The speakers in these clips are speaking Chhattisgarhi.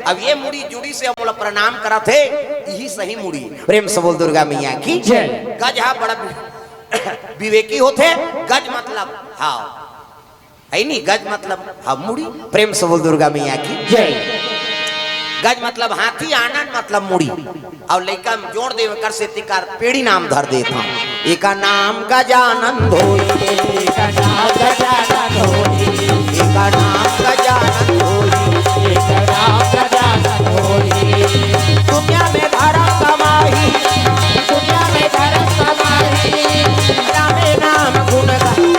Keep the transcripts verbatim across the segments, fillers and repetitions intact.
अब ये मुड़ी जुड़ी से मोला प्रणाम करत हे, यही सही मुड़ी। प्रेम से बोल दुर्गा मैया की जय। गज हा बड़ा वि-, विवेकी होथे। गज मतलब, हाँ, है नी, गज मतलब, हाँ, मुड़ी। प्रेम से बोल दुर्गा मैया की जय। गज मतलब हाथी, आनन मतलब मुड़ी। अउ लइका म जोड़ देवे कर सेती कर पेड़ी नाम धर देत हंव। एकर नाम गजानंद होही। एकर नाम गजानंद होही। एकर नाम गजानंद होही। एकर नाम गजानंद होही। दुनिया में धरम कमाही, दुनिया में धरम कमाही, रामे नाम गुण गाही।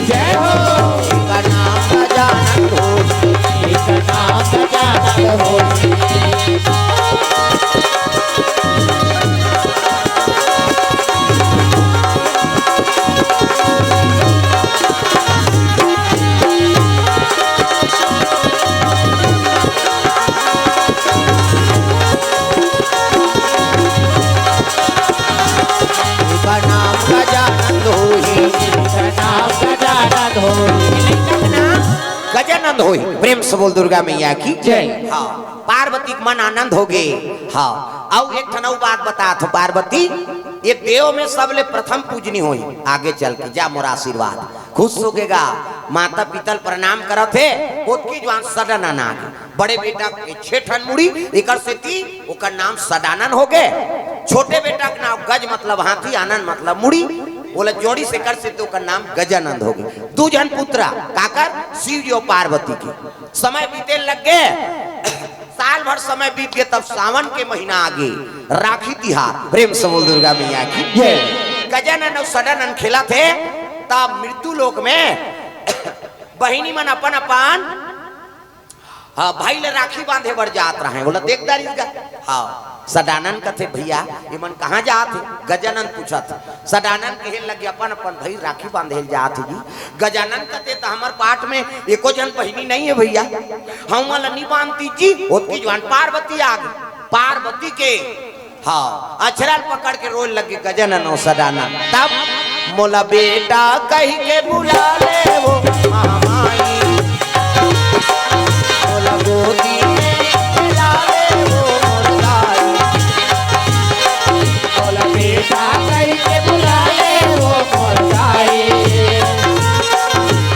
जय हो। एकर नाम गजानंद होही। एकर नाम गजानंद होही। एकर नाम गजानंद होही। एकर नाम गजानंद होही। गजानंद होही। प्रेम से बोल दुर्गा मैया की जय। हाँ, पार्वती के मन आनंद होगे। हाँ, अउ एक ठन अउ बात बतात हंव, पार्वती ये देव में सबले प्रथम पूजनी होही। आगे चल के जा मोर आशीर्वाद, खुश होगे गा। माता पिता ल प्रणाम करत हे, ओतकी जुवार सडानन आगे। बड़े बेटा के छे ठन मुड़ी, एकर सेती ओकर नाम सडानन होगे। छोटे बेटा के नाम गज मतलब हाथी, आनन मतलब मुड़ी, ओला जोड़िस, एकर सेती ओकर नाम गजानंद होगे। दू झन पुत्र, काकर? शिव जी अउ पार्वती के। समय बीते लग गे, साल भर समय बीत गे, तब सावन के महीना आगे, राखी तिहार। प्रेम से बोल दुर्गा मैया की जय। गजानन अउ सडानन खेलत हे, तब मृत्यु लोक में बहिनी मन अपन अपन, हाँ, भाई ल राखी बांधे बर जात रहंय, ओला देख डारिस गा। हाँ, सडानन कथे, "भैया, एमन कहाँ जात हे?" गजानन पूछत। सडानन कहे लगे, "अपन अपन भाई राखी बांधे ल जात हे जी।" गजानन कथे, "त हमर पाट में एको झन बहिनी नइ हे भैया, हमन ल नइ बांधतिस जी।" ओतकी जुवार पार्वती आगे। पार्वती के, हाँ, अचरा ल पकड़ के रोए लगे गजानन अउ सडानन। तब, "मोला बेटा कहि के बुला ले वो महामाई, मोला गोदी में खेला ले वो मोर दाई।" मोला बेटा कहि के बुला ले वो मोर दाई,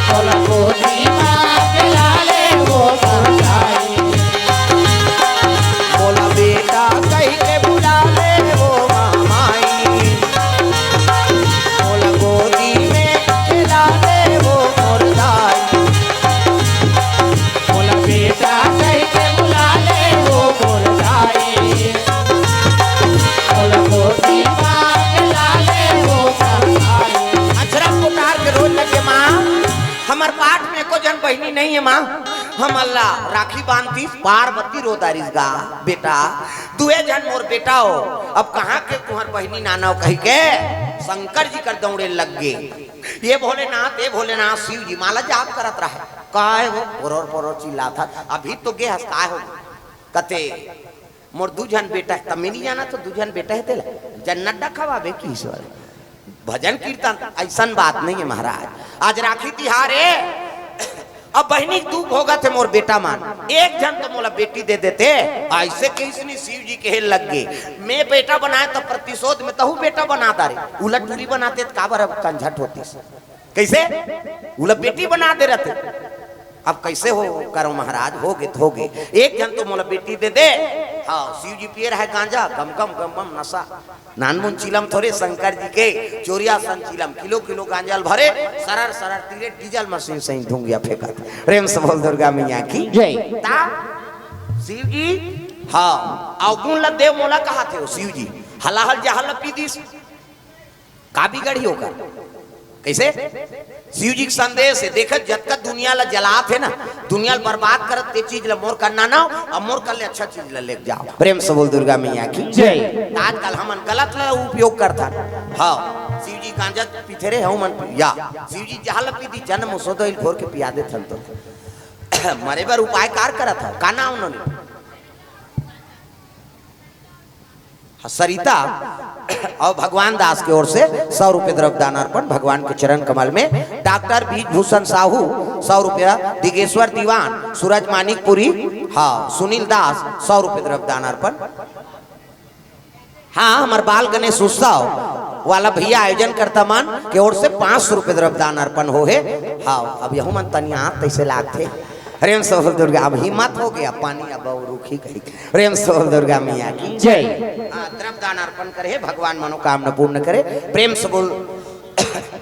मोला गोदी में खेला ले वो मोर दाई। मोला बेटा कहि के बुला ले वो महामाई, मोला गोदी में खेला ले वो मोर दाई। मोला बेटा कहि के बुला ले वो मोर दाई, मोला गोदी में खेला ले वो मोर दाई। अचरा कोठार के रोए लगे, माँ, हमर पाट में एको झन बहिनी नइ हे माँ, हमन ला राखी बांधतिस। पार्वती रो डारिस गा, बेटा, दुए झन मोर बेटा हो, अब कहाँ के तुंहर बहिनी नानव कहि के शंकर जी कर दौड़े लग गे। ये भोलेनाथ, ये भोलेनाथ, शिव जी माला जाप करत रहय। काय वो पोरोर पोरोर चिल्लात हस, अभी तो गे हस, काय हो? कथे, "मोर दू झन बेटा हे, त मैं नइ जानत हंव दू झन बेटा हे तेला, जन्नत डा खवाबे कि ईश्वर।" भजन कीर्तन अइसन बात नइ हे महाराज। आज राखी तिहार हे, अब बहिनी के दुख भोगत हे मोर बेटा मन, एक झन तो मोला बेटी दे देते। अइसे कइसने शिव जी कहे लग गे, मैं बेटा बनाएंव त प्रतिशोध में तहूं बेटा बना डारेंव, उलट टूरी बनाते त काबर अब कंझट होतिस? कइसे? उला बेटी बना दे रहते। अब कइसे हो करंव महाराज, होगे त होगे। एक झन तो मोला बेटी दे दे। हाँ, शिव जी पिए रहय गांजा, गम गम गम गम नशा। नानमुन चिलम थोरे शंकर जी के, चोरिया सन चिलम, किलो किलो गांजा ल भरे, सरर सरर तीरे डीजल मशीन सही धुंगिया फेंकत। प्रेम से बोल दुर्गा मैया की जय। ता शिव जी, हाँ, अवगुण ल देव मोला कहाथे हो शिव जी। हलाहल जहर ल पी दिस, का बिगड़ही ओकर? कइसे? शिव जी के संदेश हे, देखत जतका दुनिया ल जलात हे ना, दुनिया ल बर्बाद करत, ते चीज ल मोर कर नानव, अउ मोर कर ले अच्छा चीज ल लेके जाव। प्रेम से बोल दुर्गा मैया की जय। आजकल हमन गलत ल उपयोग करथन। हाँ, शिव जी गांजा पीथे रे, हव मन पी-, या शिव जी जहर ल पी दिस, जन्म सोदो इल घोर के पिया देथन तो। मरे बर उपाय कार करत हव, का नाम उन्होंने? हाँ, सरिता, अउ भगवान दास के ओर से सौ रुपये द्रव्य दान अर्पण भगवान के चरण कमल में। डॉक्टर बीजभूषण साहू सौ रुपया, दिगेश्वर दीवान, सूरज मानिकपुरी, हाँ, सुनील दास सौ रुपये द्रव्य दान अर्पण। हाँ, हमर बाल गणेश उत्सव वाला भैया आयोजन करता मन के ओर से पाँच सौ रुपये द्रव्य दान अर्पण हो हे। हाँ, अब यहू मन तनिया तैसे लागथे। प्रेम से बोल दुर्गा, अब हिम्मत हो गया, पानी अब अउ रुकही कही। प्रेम से बोल दुर्गा मैया की। जय। हाँ, द्रव्य दान अर्पण करे हे, भगवान मनोकामना पूर्ण करे। प्रेम से बोल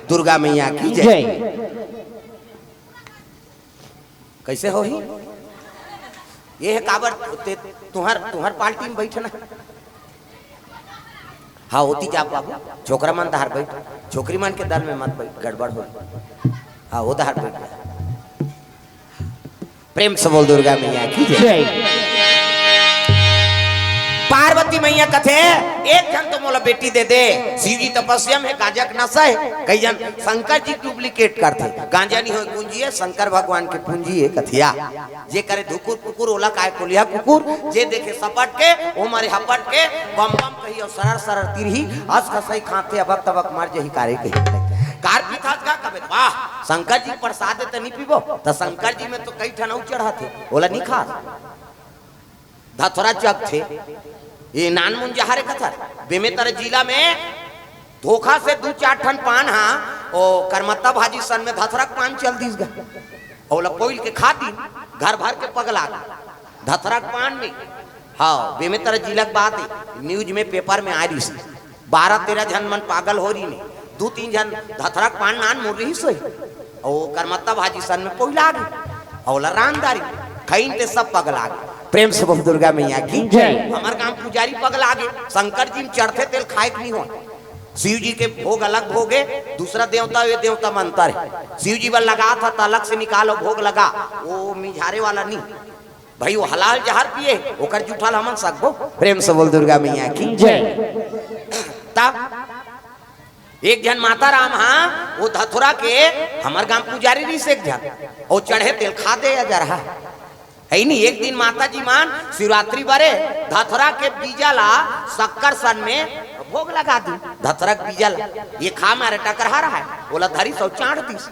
दुर्गा मैया की जय। जय। कैसे होही? ये हे काबर ते, तुहर, तुहर पार्टी में बैठना। हाँ, होती जा बाबू, छोकरा मन तहार बैठ, छोकरी मन के दल में मत बैठ, गड़बड़ हो। हाँ, वो तहार बैठ जा। प्रेम से बोल दुर्गा मैया की जय। जय। पार्वती मैया कथे, एक झन तो मोला बेटी दे दे। शिव जी तपस्या में गांजा के नशा हे, कई झन शंकर जी डुप्लीकेट करथे। गांजा नहीं होय, गुंजी हे, शंकर भगवान के पूंजी हे कथिया। जे करे धुकुर पुकुर, ओला काय कोलिया कुकुर। जे देखे सपट के, ओ मरे हपट के, बम बम कही अउ सरर सरर तिरही, अस खसई खाथे अबक तबक मर जही कारे कही। कार पीथस का कबे, वाह, शंकर जी प्रसाद त नहीं पीबो, त शंकर जी में तो कई ठन अउ चढ़ाथे, ओला नहीं खास। धतरा चघथे। ये नानमुन जहर कथर। बेमेतरा जिला में धोखा से दू चार ठन पान हा, ओ करमत्ता भाजी सन में धतरा के पान चल दिस गा। ओला पोइल के खा दिन, घर भर के पगला गे। धतरा के पान में, हाँ, बेमेतरा जिला के बात हे, न्यूज में, पेपर में आ रही। बारह तेरह झन मन पागल हो रही ने, दू तीन झन धतरा के पान नानमुन रही सोई, अउ करमत्ता भाजी सन में पोइला गे, अउ ओला रांध डारी, खइन ते सब पगला गे। प्रेम से बोल दुर्गा मैया की जय। हमर गांव पुजारी पगला गे, शंकर जी में चढ़थे तेल खाए के नहीं हो। शिव जी के भोग अलग भोग हे, दूसरा देवता, ये देवता में अंतर हे। शिव जी बर लगा था त अलग से निकालो भोग लगा, वो मिझारे वाला नहीं। भाई, वो हलाल जहर पिए, ओकर जूठा ल हमन सकबो? प्रेम से बोल दुर्गा मैया की जय। तब एक झन माता राम हा, वो धतुरा के हमर गांव पुजारी रहिस एक झन, वो चढ़े तेल खा दे या जरहा। हे नहीं, एक दिन माता जी मन शिवरात्रि बरे धतुरा के बीजा ला शक्कर सन में भोग लगा दी। धतुरा के बीजा ला ये खा मारे टकरहा रहा है, ओला धरिस अउ चांट दिस।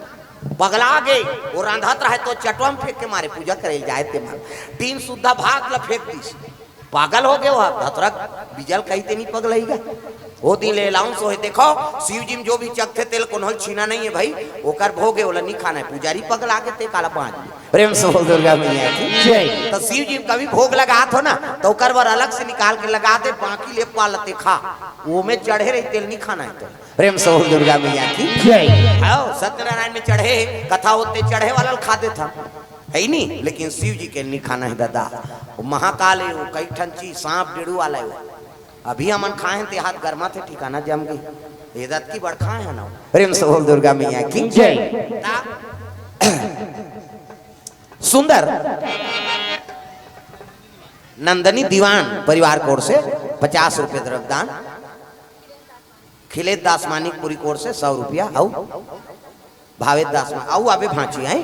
पगला गे, वो रांधत रहे तो चटवा में फेंक के मारे, पूजा करे जाए ते मन। टीन सुद्धा भात ला फेंक दिस। पागल हो गए वो, धतुरा के बीजा ल कही ते नहीं पगलई गा। वो दिन ले अलाउंस होए, देखो, शिव जी में जो भी चखथे तेल कोनो ल छीना नहीं है भाई, ओकर भोग हे, ओला नहीं खाना है। पुजारी पगला गे ते काला बांच। प्रेम से बोल दुर्गा मैया की जय। तो शिव जी में कभी भोग लगात हो ना, तो ओकर बर अलग से निकाल के लगा दे, बाकी ले पाल ते खा, वो में चढ़े रही तेल नहीं खाना है तो। प्रेम से बोल दुर्गा मैया की जय। आओ, सत्यनारायण में चढ़े, कथा होते चढ़े वाला खा देथा, हे नहीं, लेकिन शिव जी के नहीं खाना है दादा। वो महाकाल है, वो कई ठन चीज, सांप डेड़ू वाला है वो। अभी हमन खाए हैं ते हाथ गरमा थे, ठिकाना जम गई। ये दत की बड़ खाए हैं ना। प्रेम से बोल दुर्गा मैया की जय। ता-, सुंदर नंदनी दीवान परिवार कोर से पचास रुपये द्रव्यदान। खिलेश दास मानिकपुरी कोर से सौ रुपया, अउ भावेश दास मा-, अउ आबे भांची, हैं?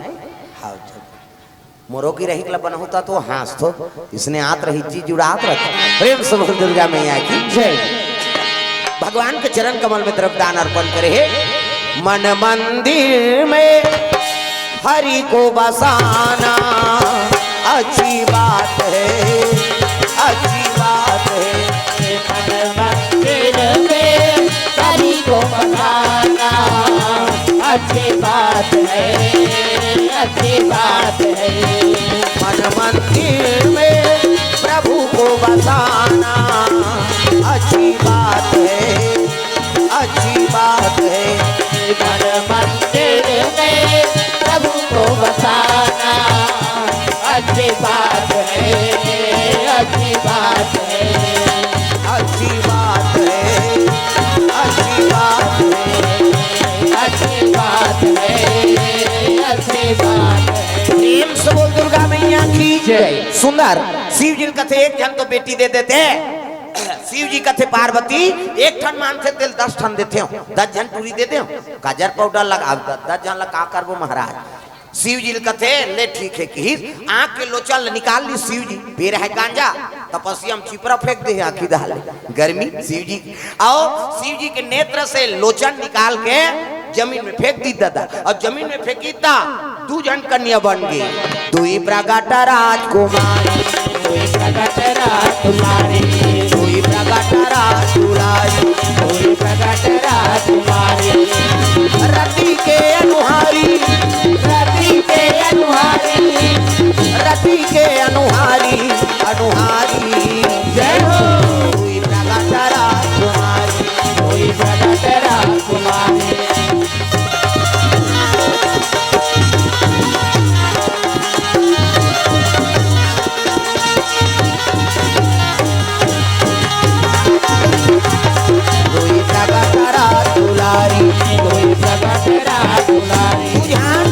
हाँ, चल। मोरो की रही कला बनहु ता तो हाँस थो, इसने आत रही जी जुड़ात रहता। प्रेम से बोल दुर्गा मैया की जय। भगवान के चरण कमल में द्रव्यदान अर्पण करे हे। मन मंदिर में हरि को बसाना अच्छी बात है, अच्छी बात है। मन मंदिर में हरि को बसाना अच्छी बात है, अच्छी बात है। मन मंदिर में प्रभु को बसाना अच्छी बात है, अच्छी बात है। मन मंदिर में प्रभु को बसाना अच्छी बात है, अच्छी बात है। अच्छी बात है, अच्छी बात है। अच्छी बात है, अच्छी बात है। प्रेम से बोल दुर्गा मैया की जय। सुंदर, शिव जी कथे एक झन तो बेटी दे देते। शिव जी कथे पार्वती, एक ठन मानथे तेल दस ठन देते हो, दस झन टूरी दे दे हो, काजर पाउडर लगा, दस झन ला का करबो महाराज। शिव जी ल कथे, ले ठीक हे किहिस, आंख के लोचन ल निकाल ली शिव जी, पेर है गांजा, तपस्या में चिपरा फेंक दे हे आँखी डाल। गर्मी शिव जी। अउ शिव जी के नेत्र से लोचन निकाल के जमीन में फेंक दी दादा। अउ जमीन में फेंकी ता दू झन कन्या बन गे। दुई प्रगट राजकुमारी, दुई प्रगट राजकुमारी, दुई प्रगट राजकुमारी, दुई प्रगट राजकुमारी। रति के अनुहारी, रति के अनुहारी, रति के अनुहारी, अनुहारी। जय हो। दुई प्रगट राजकुमारी, दुई प्रगट राजकुमारी। दुई प्रगट राजकुमारी, दुई प्रगट राजकुमारी। बुझान,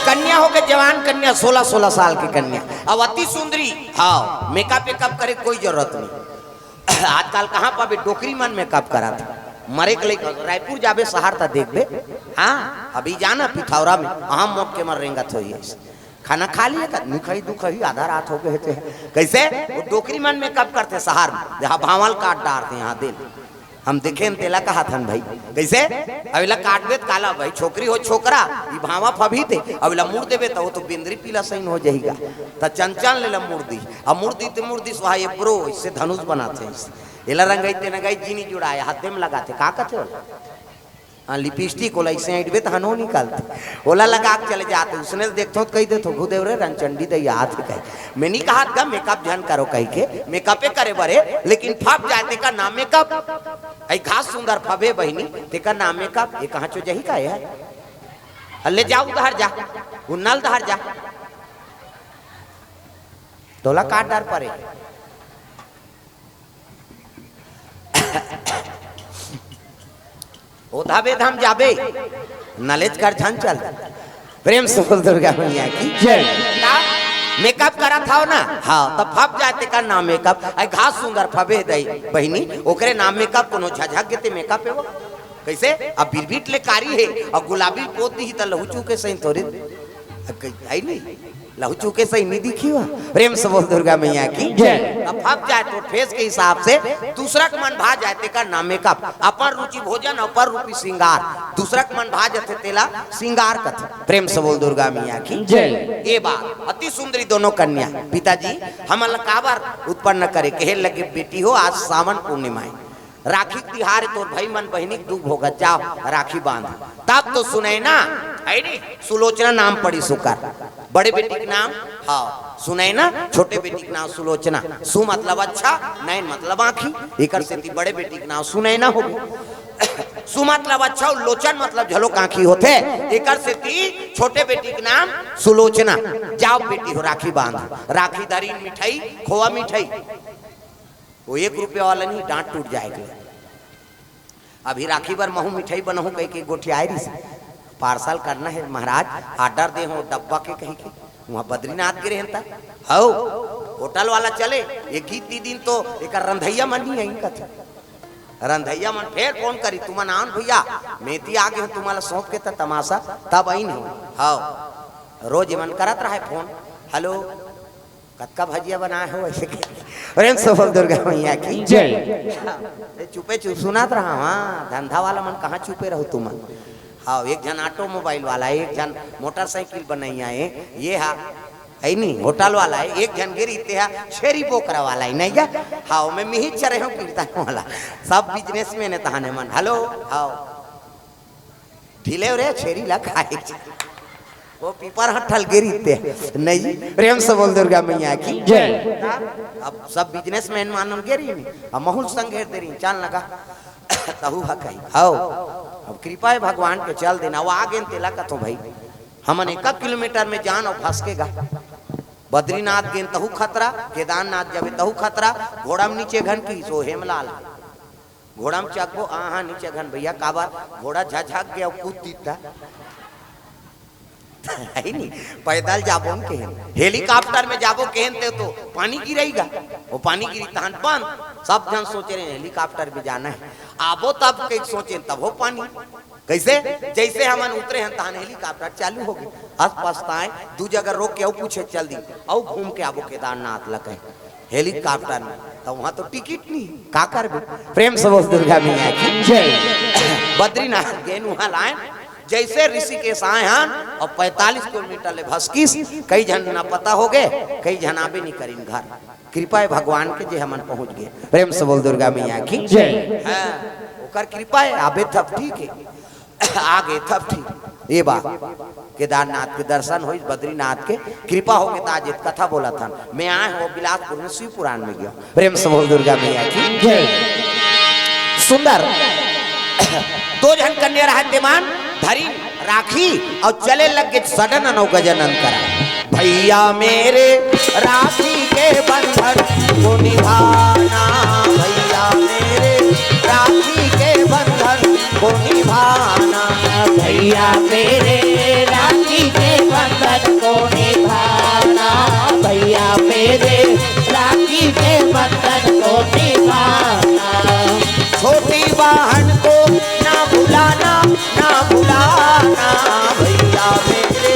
कन्या होके जवान कन्या, सोलह सोलह साल के कन्या, अउ अति सुंदरी। हाँ, मेकअप वेकअप करे कोई जरूरत नहीं। आजकल कहाँ पाबे, डोकरी मन मेकअप कराथे। मरे के लइक रायपुर जाबे, शहर त देखबे। हाँ, अभी जाना पिथौरा में, अहम मोट के मर रेंगत होई है। खाना खा लिए का? नी खाई, दू खाई, आधा रात हो गए थे। कैसे? वो डोकरी मन मेकअप करथे शहर में, जहाँ भांवल काट डारथे, यहाँ दिन। हम देखे न तेला कहा थन भाई। कैसे? अब एला काटबे त काला भाई, छोकरी हो छोकरा, ई भांवा फबही ते, अब एला मुड़ देबे त वो तो बेंदरी पीला सही हो जाही गा। त चंचल ले ला मुड़ दी, अब मुड़ दी ते मुड़ दी सुहा ये ब्रो, इससे धनुष बनाथे। एला रंगई ते नगई जी नी जुड़ाए, हाथे में लगाथे, का कथे ओला? हाँ, लिपस्टिक ओला अइसे ऐंठबे त हनो निकलथे। ओला लगा के चले जाथे, उसने देखथो त कहि देथो, "गुरुदेव रे, रंगचंडी दई आत हे," कहि। मैं नी कहत गा मेकअप झन करो कहिके, मेकअपे करे बर हे, लेकिन फब जाए तेकर नाम मेकअप। अई घास सुंदर फबे बहिनी, तेकर नाम मेकअप, ये कहाँ चो जही का ये? अल्ले जा उधर जा, उन्नल धर जा। तोला का डर परे? ओधा बेधाम जाबे, नलेज कर झन चल। प्रेम से बोल दुर्गा मैया की जय। का मेकअप करत हव ना? हाँ, तब फब जाए तेकर नाम मेकअप। अई घास सुंदर फबे दई बहिनी, ओकरे नाम मेकअप, कोनो झझक गे ते मेकअप हे वो। कैसे? अब बिरबिट ले कारी हे, अउ गुलाबी पोत दिही त लहू चूके सही थोरे। अब कही, है नहीं? लहू चूके सही नहीं दिखी हुआ। प्रेम से बोल दुर्गा मैया की जय। अब फब जाए तो फेस के हिसाब से दूसरा के मन भा जाए, तेकर नाम मेकअप। अपन रुचि भोजन, अपन रूपी श्रृंगार। दूसरा के मन भा जाथे, तेला श्रृंगार कथे। प्रेम से बोल दुर्गा मैया की जय। ये बात अति सुंदरी दोनों कन्या, पिताजी, हमन ला काबर उत्पन्न करे? कहे लगे, बेटी हो, आज सावन पूर्णिमा हे, राखी के तिहार हे, तोर भाई मन बहिनी के दुख भोगत, जाव राखी बांध। तब तो सुनैना, है नी, सुलोचना नाम पड़ी सुकर। बड़े बेटी के नाम, हाँ, सुनैना, छोटे बेटी के नाम सुलोचना। सु मतलब अच्छा, नैन मतलब आँखी, एकर सेती बड़े बेटी के नाम सुनैना हो गे। सु मतलब अच्छा, अउ लोचन मतलब झलोक आँखी होथे, एकर सेती छोटे बेटी के नाम सुलोचना। जाव बेटी हो, राखी बांध, राखी धरी, मिठाई, खोवा मिठाई। वो एक रुपया वाला नहीं, डांट टूट जाए के। अभी राखी बर महू मिठाई बनहूं कहिके गोठियाए रिहिस। पार्सल करना हे महाराज, ऑर्डर दे हो डब्बा के कहिके। वहाँ बद्रीनाथ गे रहेन त, हौ, होटल वाला चले, ये गीत दी दिन तो एकर रंधैया मन नहीं आई कथे। रंधैया मन फेर फोन करी, "तुमन आन भैया, मैं ती आ गे हूँ, तुम्हारा सौंप के त तमाशा, तब आइन हो।" हौ, रोज मन करत रहे फोन, "हेलो, कतका भजिया बनाए हो?" ऐसे कह के। प्रेम से बोल दुर्गा मैया की जय। ए, चुपे चुप सुनत रहा, हाँ, धंधा वाला मन कहाँ चुपे रहो तुमन। हाँ, एक झन ऑटोमोबाइल वाला हे, एक झन मोटरसाइकिल बनैया हे, ये हा, है नी, होटल वाला हे, एक झन गिरी ते हा, छेरी बोकरा वाला हे, नहीं क्या? हाँ, मैं मिही चरे हूँ कीर्तन वाला। सब बिजनेसमैन हे तहाने मन। हेलो, हाँ। ढीले रे छेरी ला खाए। वो पीपर हट ठल गिरी ते। नहीं, प्रेम से बोल दुर्गा मैया की जय। अब सब बिजनेसमैन मानन गिरी नहीं। अब महूल संघेर दे रही, चाल लगा। तहू हा कही, हौ। अब कृपा हे भगवान के, चल देना, वो आ गेन तेला कथो भाई। हमन एक किलोमीटर में जान अउ फंस के गा। बद्रीनाथ गेन तहू खतरा, केदारनाथ जाबे तहू खतरा, घोड़ा में नीचे घन की सो हेमलाल। घोड़ा में चघबो, आहा, नीचे घन भैया, काबर? घोड़ा झझक गया, कूद दीता। है नी? पैदल जाबो न केहेन, हेलीकॉप्टर में जाबो केहेन ते तो पानी गिरेगा, वो पानी गिरी तहन बंद। सब झन सोचे रहे हेलीकॉप्टर में जाना हे, आबो तब के सोचे तब हो पानी। कैसे? जैसे हमन उतरे हन तहन हेलीकॉप्टर चालू हो गे। अस पछताए, दू जगह रोक के अउ पूछे चल दी, अउ घूम के आबो केदारनाथ ल कहे। हेलीकॉप्टर में, त उहाँ तो टिकट नहीं, का करबे? प्रेम से बोल दुर्गा मैया की। जय। बद्रीनाथ गेन उहाँ लाइन, जइसे ऋषिकेश आए हन अउ पैंतालीस किलोमीटर ले भसकिस, कई झन ना पता होगे, कई झन आबे नहीं करिन घर। कृपा हे भगवान के जे हमन पहुँच गे। प्रेम से बोल दुर्गा मैया की। जय। हाँ, ओकर कृपा हे, आबे तब ठीक हे। आगे तब ठीक। ए बा, केदारनाथ के दर्शन होइस, बद्रीनाथ के कृपा होगे, त आज ए कथा बोलत हन। मैं आए हँव बिलासपुर में, शिव पुराण में गेंव। प्रेम से बोल दुर्गा मैया की। जय। सुंदर। दो झन कन्या रहय तेमन धरिन राखी अउ चले लग गे सडनन अउ गजानन करा। भैया मेरे राखी के बंधन को निभाना, भैया मेरे राखी के बंधन को निभाना। भैया मेरे राखी के बंधन को निभाना, भैया मेरे राखी के बंधन को निभाना। छोटी बहन को ना भुलाना, ना भुलाना, भैया मेरे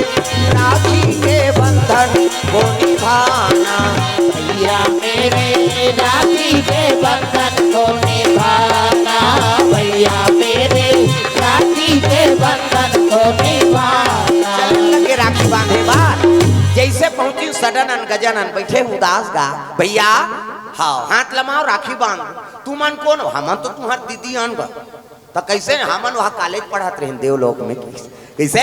राखी के बंधन को निभाना। भैया मेरे राखी के बंधन को निभाना, भैया मेरे राखी के बंधन को निभाना। चलन लगे राखी बांधे बर, जइसे पहुँचिन सडनन गजानन बइठे उदास गा। भैया, हव, हाथ लमाव, राखी बांध। तुमन कोन हो? हमन तो तुम्हर दीदी अन गा। त कइसे? हमन उहाँ कॉलेज पढ़त रहेन देवलोक में। कइसे?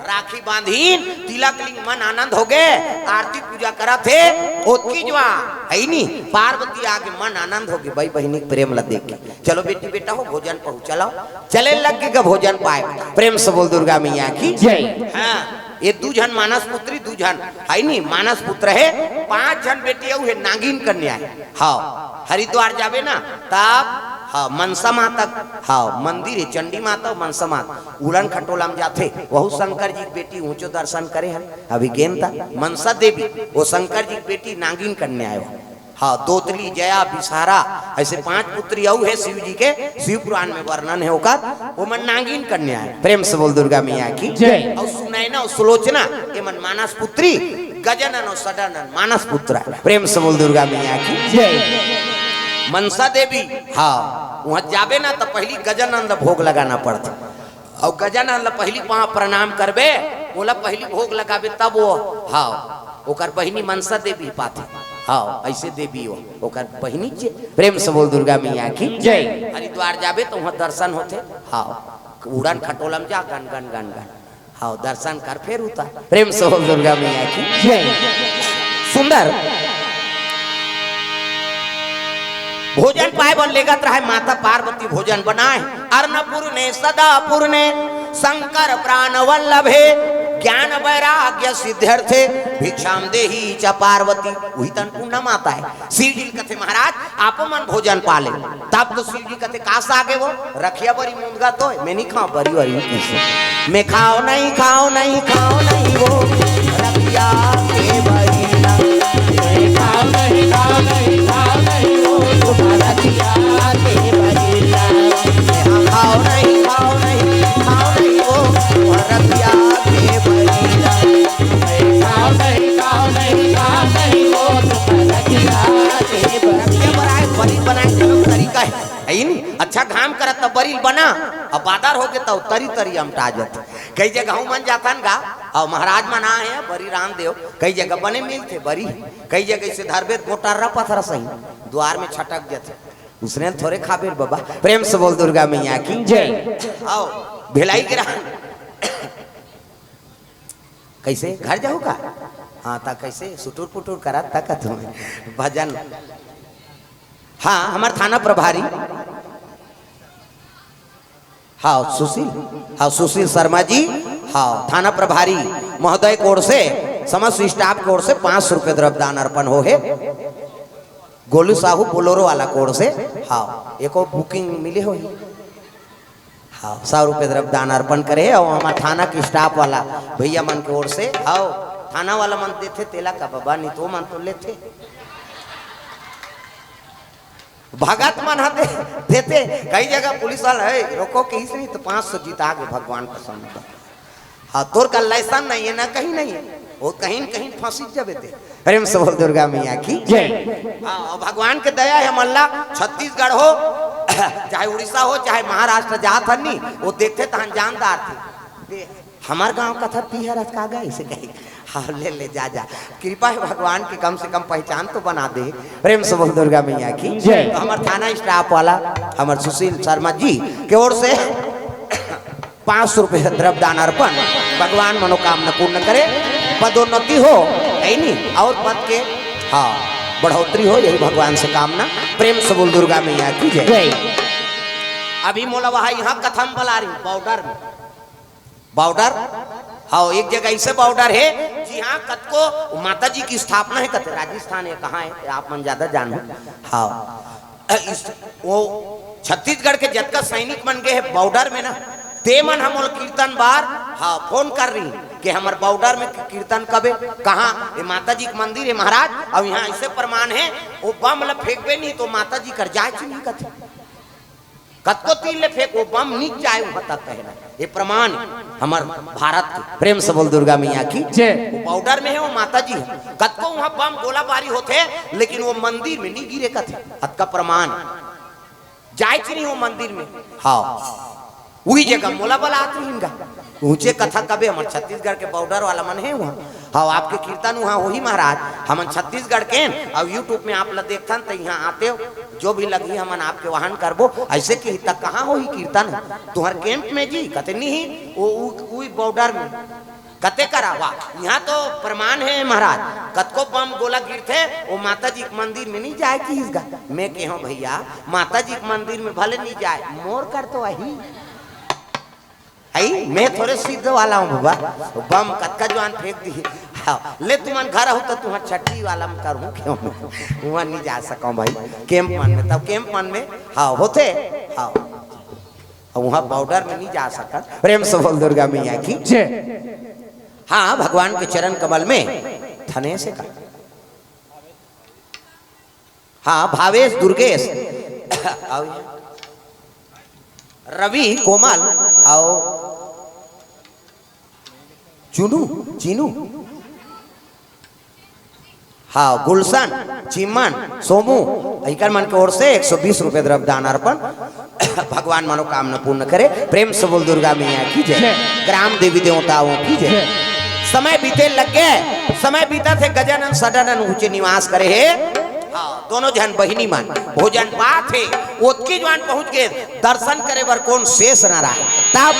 राखी बांधिन, तिलक लिंग, मन आनंद होगे, आरती पूजा करत हे, ओतकी जुवार, हइ नी, पार्वती आगे, मन आनंद होगे, बई बहिनी के प्रेम ल देख के। चलो बेटी बेटा हो, भोजन पहुँच, चलो। चले लग गे गा भोजन पाए। प्रेम से बोल दुर्गा मैया की। जय। हाँ, ए दू झन मानस पुत्री, दू झन, हइ नी, मानस पुत्र हे, पाँच झन बेटी अउ हे नागिन कन्या हे। हव, हरिद्वार जाबे ना, तब, हव, मनसा माता, हव, मंदिर हे, चंडी माता अउ मनसा माता, उड़न खटोला में जाथे, वहू शंकर जी के बेटी, ऊँचो दर्शन करे हन, अभी गेन त, मनसा देवी, ओ शंकर जी के बेटी नागिन कन्या हे। हव, दोतली, जया, बिसहरा, अइसे पाँच पुत्री अउ हे शिव जी के, शिव पुराण में वर्णन हे ओकर, ओमन नागिन कन्या हे। प्रेम से बोल दुर्गा मैया की। जय। अउ सुनैना अउ सुलोचना, एमन मानस पुत्री, गजानन अउ सडानन मानस पुत्र हे। प्रेम से बोल दुर्गा मैया की। जय। मनसा देवी, हव, उहाँ जाबे ना त पहिली गजानन ल भोग लगाना पड़थे। अउ गजानन ल पहिली पाँव प्रणाम करबे, ओला पहिली भोग लगाबे तब ओ, हव, ओकर बहिनी मनसा देवी पाथे। हव, अइसे देवी ओ, ओकर बहिनी जे। प्रेम से बोल दुर्गा मैया की। जय। हरिद्वार जाबे त उहाँ दर्शन होथे। हव, उड़न खटोला में जा, गन गन गन गन। हव, दर्शन कर, फेर उतर। प्रेम से बोल दुर्गा मैया की। जय। सुंदर। भोजन पाए बर लेगत रहय, माता पार्वती भोजन बनाए। अन्नपूर्णे सदापूर्णे शंकर प्राण वल्लभे, ज्ञान वैराग्य सिद्ध्यर्थे भिक्षाम देही च पार्वती। उही त अन्नपूर्णा माता हे। शिव जी ल कथे, महाराज, आप मन भोजन पा ले। तब तो शिव जी कथे, का साग हे वो? रखिया बरी मुनगा तो, मैं नहीं खाँव बरी वरी किसे। मैं खाँव नहीं, खाँव नहीं, खाँव नहीं वो रखिया के बरी ला। मैं खाँव नहीं, खाँव नहीं, खाँव नहीं वो तुम्हारा रखिया के बरी ला। मैं खाँव नहीं, खाँव नहीं, खाँव नहीं वो तुम्हारा रखिया के बरी ला। मैं खाँव नहीं, खाँव नहीं, खाँव नहीं वो तुम्हारा रखिया के बरी ला। रखिया बराए, बरी बनाए के तरीका हे। हइ नी? अच्छा घाम करत त बरी ल बना, अब बादर होगे त तरी तरी अमटा जाथे। कई जगह हमन जाथन गा, अउ महाराज मन आए हे, बरी रांध देव, कई जगह बने मिलथे बरी, कई जगह अइसे धरबे त गोटर्रा पथरा सही, दुवार में छटक जाथे। उसने ल थोरे खाबे रे बबा। प्रेम से बोल दुर्गा मैया की। जय। अउ भेलाई गिरा कइसे घर जाहू का? हाँ, त कइसे सुटुर पुटुर करत तकत हूँ भजन। हाँ, हमर थाना प्रभारी, हाँ, सुशील, हाँ, सुशील शर्मा जी, हाँ, थाना प्रभारी महोदय के ओर से, समस्त staff के ओर से पाँच सौ रुपये द्रव्य दान अर्पण हो हे। गोलू साहू Bolero वाला के ओर से, हाँ, एको booking मिले होही। हाँ, सौ रुपये द्रव्य दान अर्पण करे हे अउ हमर थाना के staff वाला भैया मन के ओर से, हाँ, थाना वाला मन देथे तेला का बबा, नहीं तो मन तो लेथे। भगत मन ह दे, देथे, कई जगह पुलिस वाला हे, रोको कहिस नहीं त पाँच सौ जीता गे भगवान कसम। हाँ, तोर का लाइसेंस नहीं हे ना, कहीं नहीं हे, वो कहीं न कहीं फंसी जबे ते। प्रेम से बोल दुर्गा मैया की जय। हाँ, अउ भगवान के दया हे, हमन ला छत्तीसगढ़ हो, चाहे उड़ीसा हो, चाहे महाराष्ट्र, जात हन नी, वो देखथे तहन जानदार थे। दे, हमर गांव कथा तिहर अस का गा, इसे कही। हाँ, ले ले, जा जा, कृपा हे भगवान की, कम से कम पहचान तो बना दे। प्रेम से बोल दुर्गा मैया की जय। तो हमर थाना स्टाफ वाला, हमर सुशील शर्मा जी के ओर से पाँच सौ रुपये द्रव्य दान अर्पण। भगवान मनोकामना पूर्ण करे, पदोन्नति हो, है नी, और पद के, हाँ, बढ़ोतरी हो, यही भगवान से कामना। प्रेम से बोल दुर्गा मैया की जय। जय। अभी मोला वहाँ यहाँ कथा म बला रही, बॉर्डर में, बॉर्डर, हाँ, एक जगह ऐसे बॉर्डर हे, जी हाँ, कतको माता जी की स्थापना हे, कथे राजस्थान हे, कहाँ हे, आप मन ज्यादा जानहू। हाँ, इस, वो छत्तीसगढ़ के जतका सैनिक मन गे हे बॉर्डर में ना, ते मन हमन कीर्तन बर, हाँ, फोन कर रही कि हमर बॉर्डर में कीर्तन कबे, कहाँ? ये माता जी के मंदिर हे महाराज, अउ यहाँ ऐसे प्रमाण हे, वो बम ला फेंकबे नहीं तो माता जी कर जाए च नहीं कथे। कतको तीर ले फेंक, वो बम नी जाए, वो बता कहना। ये प्रमाण हे हमर भारत के। प्रेम से बोल दुर्गा मैया की जय। वो बॉर्डर में हे, वो माता जी हे। कतको वहाँ बम गोलाबारी होथे, लेकिन वो मंदिर में नी गिरे कथे। अतका प्रमाण हे। जाए च नहीं वो मंदिर में। हाँ, वही जगह मोला बलात रहिन गा। ऊंचे कथा कबे, हमर छत्तीसगढ़ के बॉर्डर वाला मन हे वहाँ। हाँ, आपके कीर्तन वहाँ होही महाराज, हमन छत्तीसगढ़ के हन, अउ YouTube में आप ला देखथन त यहाँ आते हो, जो भी लगही हमन आपके वाहन करबो। ऐसे कि तक कहाँ होही कीर्तन? तुहर कैंप में जी, कथे नहीं, वो उ-, उही बॉर्डर में। कते करा, वाह, यहाँ तो प्रमाण हे महाराज, कतको बम गोला गिरथे, वो माता जी के मंदिर में नहीं जाए किहिस गा। मैं कहेंव भैया, माता जी के मंदिर में भले नहीं जाए, मोर कर तो आही। आई, मैं थोड़े सिद्ध वाला हूँ बाबा, बम कतका जुआन फेंक दी। हाँ, ले तुमन घर आहू तो तुहर छट्ठी वाला में करहूँ, क्यों मैं वहाँ नहीं जा सकूँ भाई, कैंप मन में, तब कैंप मन में, हाँ, होथे, हाँ। अब वहाँ बॉर्डर में नहीं जा सकत। प्रेम से बोल दुर्गा मैया की जय। हाँ, भगवान के चरण कमल में थने से का, हाँ, भावेश, दुर्गेश, अउ रवि, कोमल, अउ चुनू, चीनू, हाँ, गुलशन, चिमन, सोमू, इकर मन के ओर से एक सौ बीस रुपये द्रव्य दान अर्पण। भगवान मनोकामना पूर्ण करे। प्रेम से बोल दुर्गा मैया की जय। जय। ग्राम देवी देवताओं की जय। जय। समय बीते लग गे, समय बीतत हे, गजानन सदानंद ऊंचे निवास करे हे। हाँ, दोनों झन बहिनी मन भोजन पात हे, ओतकी जुआन पहुंच गे, दर्शन करे बर कोन शेष नारायण। तब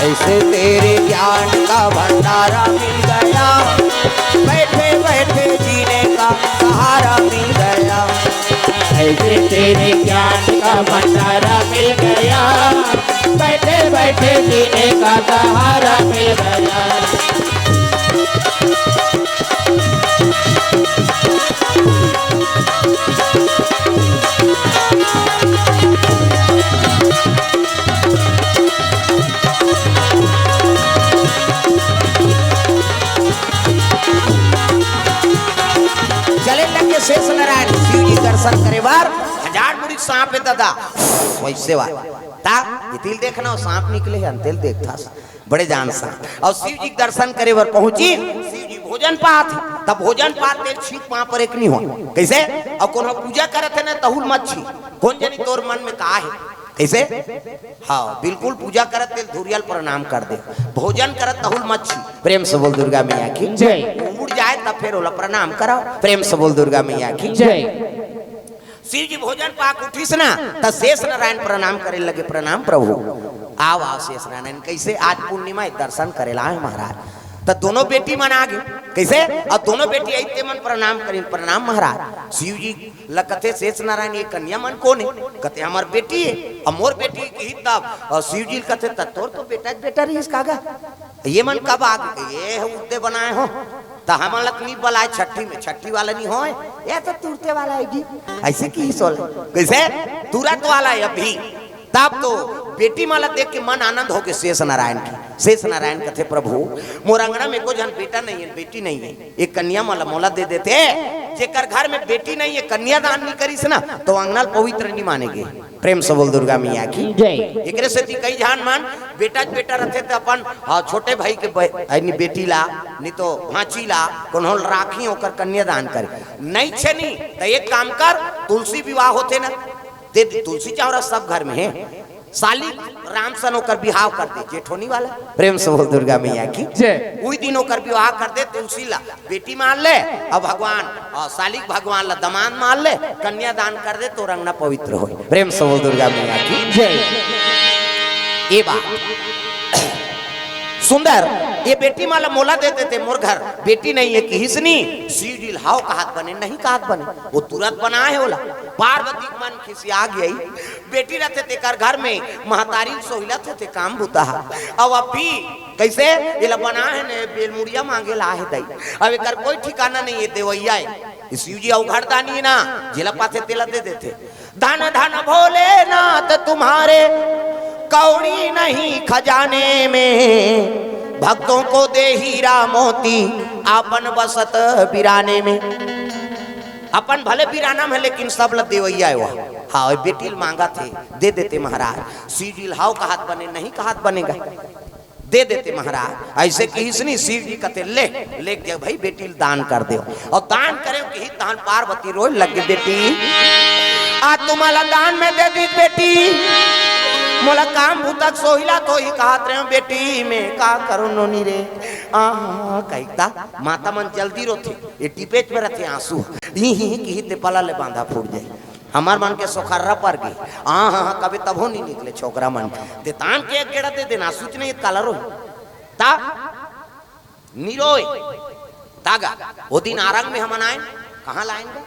ऐसे तेरे ज्ञान का भंडारा मिल गया, बैठे बैठे जीने का सहारा मिल गया। ऐसे तेरे ज्ञान का भंडारा मिल गया, बैठे बैठे जीने का सहारा मिल गया। चले लगे शेष नारायण शिव जी दर्शन करे बार, हजार मुड़ी सांप हे दादा, वैसे वाला। ता, ये तिल देखना, वो सांप निकले हे, अंतेल देखता सा। बड़े जान सा। अउ शिव जी के दर्शन करे बर पहुंची, शिव जी भोजन पात, तब भोजन पात तेल छींक पांव पर एक नहीं हो। कैसे? अउ कोनो पूजा करत हे ना, तहुल मत छींक। कोन जनी तोर मन में का हे? कैसे? हाँ, बिल्कुल पूजा करत तेल धुरियल प्रणाम कर दे। भोजन करत तहुल मत छींक। प्रेम से बोल दुर्गा मैया की जय। उड़ जाए तब फिर ओला प्रणाम कराओ। प्रेम से बोल दुर्गा मैया की जय। शिव जी भोजन पाक उठिस ना, त शेष नारायण प्रणाम करे लगे, "प्रणाम प्रभु, आओ, आओ शेष नारायण, कैसे आज पूर्णिमा हे, दर्शन करे ला आए महाराज।" त दोनों बेटी मन आ गे, कैसे? अउ दोनों बेटी आई ते मन प्रणाम करिन, "प्रणाम महाराज।" शिव जी ल कथे, "शेष नारायण, ये कन्या मन कोन हे?" कथे, "हमर बेटी हे।" "अउ मोर बेटी हे," किही तब, अउ शिव जी ल कथे, "त तोर तो बेटा के बेटा रहिस का गा?" ये मन कब आ गे? ये ह उद्दे बनाए हो, त हमन ल त नी बलाए छट्ठी में, छट्ठी वाला नी होय, ये तो तुरते वाला हे जी। ऐसे किहिस ओला। कैसे? तुरत वाला हे अभी। तब तो बेटी मन ला देख के मन आनंद होके शेष नारायण के, शेष नारायण कथे, "प्रभु, मोर अंगना में एको झन बेटा नहीं है, बेटी नहीं है, एक कन्या मन ला मोला दे देते, जेकर घर में बेटी नहीं है, कन्यादान नहीं करिस ना, तो अंगना ल पवित्र नहीं माने गे।" प्रेम से बोल दुर्गा मैया की। जय। एकरे सेती कई झन मन बेटा च बेटा रथे त अपन, हाँ, छोटे भाई के ब-, यानी बेटी ला, नहीं तो भांची ला, कोनो ल राखही, ओकर कन्यादान करे। नहीं छे नहीं, त एक काम कर, तुलसी विवाह होथे ना, दे दे, तुलसी चौरा सब घर में है। साली राम सन ओकर बिहाव कर दे, जेठोनी वाला। प्रेम से बोल दुर्गा मैया की। जय। उही दिन ओकर विवाह कर दे, तुलसी ला बेटी मान ले, और भगवान, और साली के भगवान ला दमांद मान ले, कन्यादान कर दे, तोर अंगना पवित्र होय। प्रेम से बोल दुर्गा मैया की। जय। ये बात सुंदर, ये बेटी मन ला मोला दे देते, मोर घर बेटी नहीं है किहिस नी, शिव जी ल हव कहत बने, नहीं कहत बने, वो तुरंत बनाए हे ओला। पार्वती के मन खिसिया गई, बेटी रथे तेकर घर में महतारी ल सोहिलत होथे काम बुता ह। अब अभी कैसे एला बनाए हे ने, बेलमुड़िया मांगे ला हे दई। अब एकर कोई ठिकाना नहीं है, देवैया है। शिव जी अवघड़दानी ना, जेला पाथे तेला दे देथे। धन धन भोलेनाथ तुम्हारे कौड़ी नहीं खजाने में, भक्तों को दे हीरा मोती आपन बसत बिराने में। अपन भले बिराना में, लेकिन सब ल देवैया है वह। हाँ, ओए बेटी ल मांगत हे, दे देते महाराज। शिव जी ल हव कहत बने, नहीं कहत बने गा, दे देते महाराज। ऐसे किहिस नी, शिव जी कथे, "ले, ले के भाई, बेटी ल दान कर देव।" और दान करे किहिस, तहन पार्वती रोए लगे, "बेटी, आज तुम्हारा दान में दे दी बेटी, मोला काम बुता के सोहिलत होही कहत रहे हो बेटी, मैं का करो नोनी रे।" आ, कहिता माता मन जल्दी रोथे, ये टिपेच में रथे आंसू, ही ही ही किहिस ते पला ले बांधा फूट जाए। हमर मन के सोखर्रा पर गे, आ हा हा कबे तभो नहीं निकले छोकरा मन। ते तान के एक गेड़ा दे देना, सूच नहीं काला रोही। ता निरोय। तागा, वो दिन आरंग में हमन आए, कहाँ लाइन गा?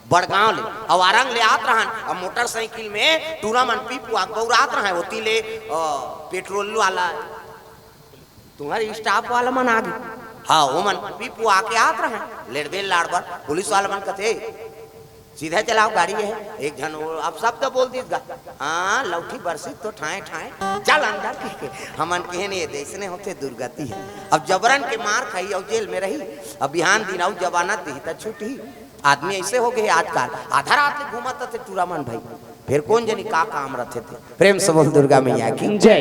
बड़गांव ले। अब आरंग ले आत रहन, अब मोटरसाइकिल में टूरा मन पी पुआ के बउरात रहन, ओती ले, अ, पेट्रोल वाला तुम्हारे स्टाफ वाला मन आ गे। हाँ, वो मन पी पुआ के आत रहे, लेड़बेल लाड़बर, पुलिस वाला मन कथे, "सीधा चलाओ गाड़ी है।" एक झन वो अब शब्द बोल दीस गा, "हाँ, लौठी बरसी तो ठाए ठाए, चल अंदर," कहिके। हमन कहे नहीं, ये देश ने होते दुर्गति है। अब जबरन के मार खाई और जेल में रही, अब बिहान दिन आऊ जमानत दिही त छूटही। आदमी ऐसे हो गए आजकल, आधा रात ले घूमत थे टूरा मन भाई, फिर कौन जनी का काम रहते थे। प्रेम से बोल दुर्गा मैया की। जय।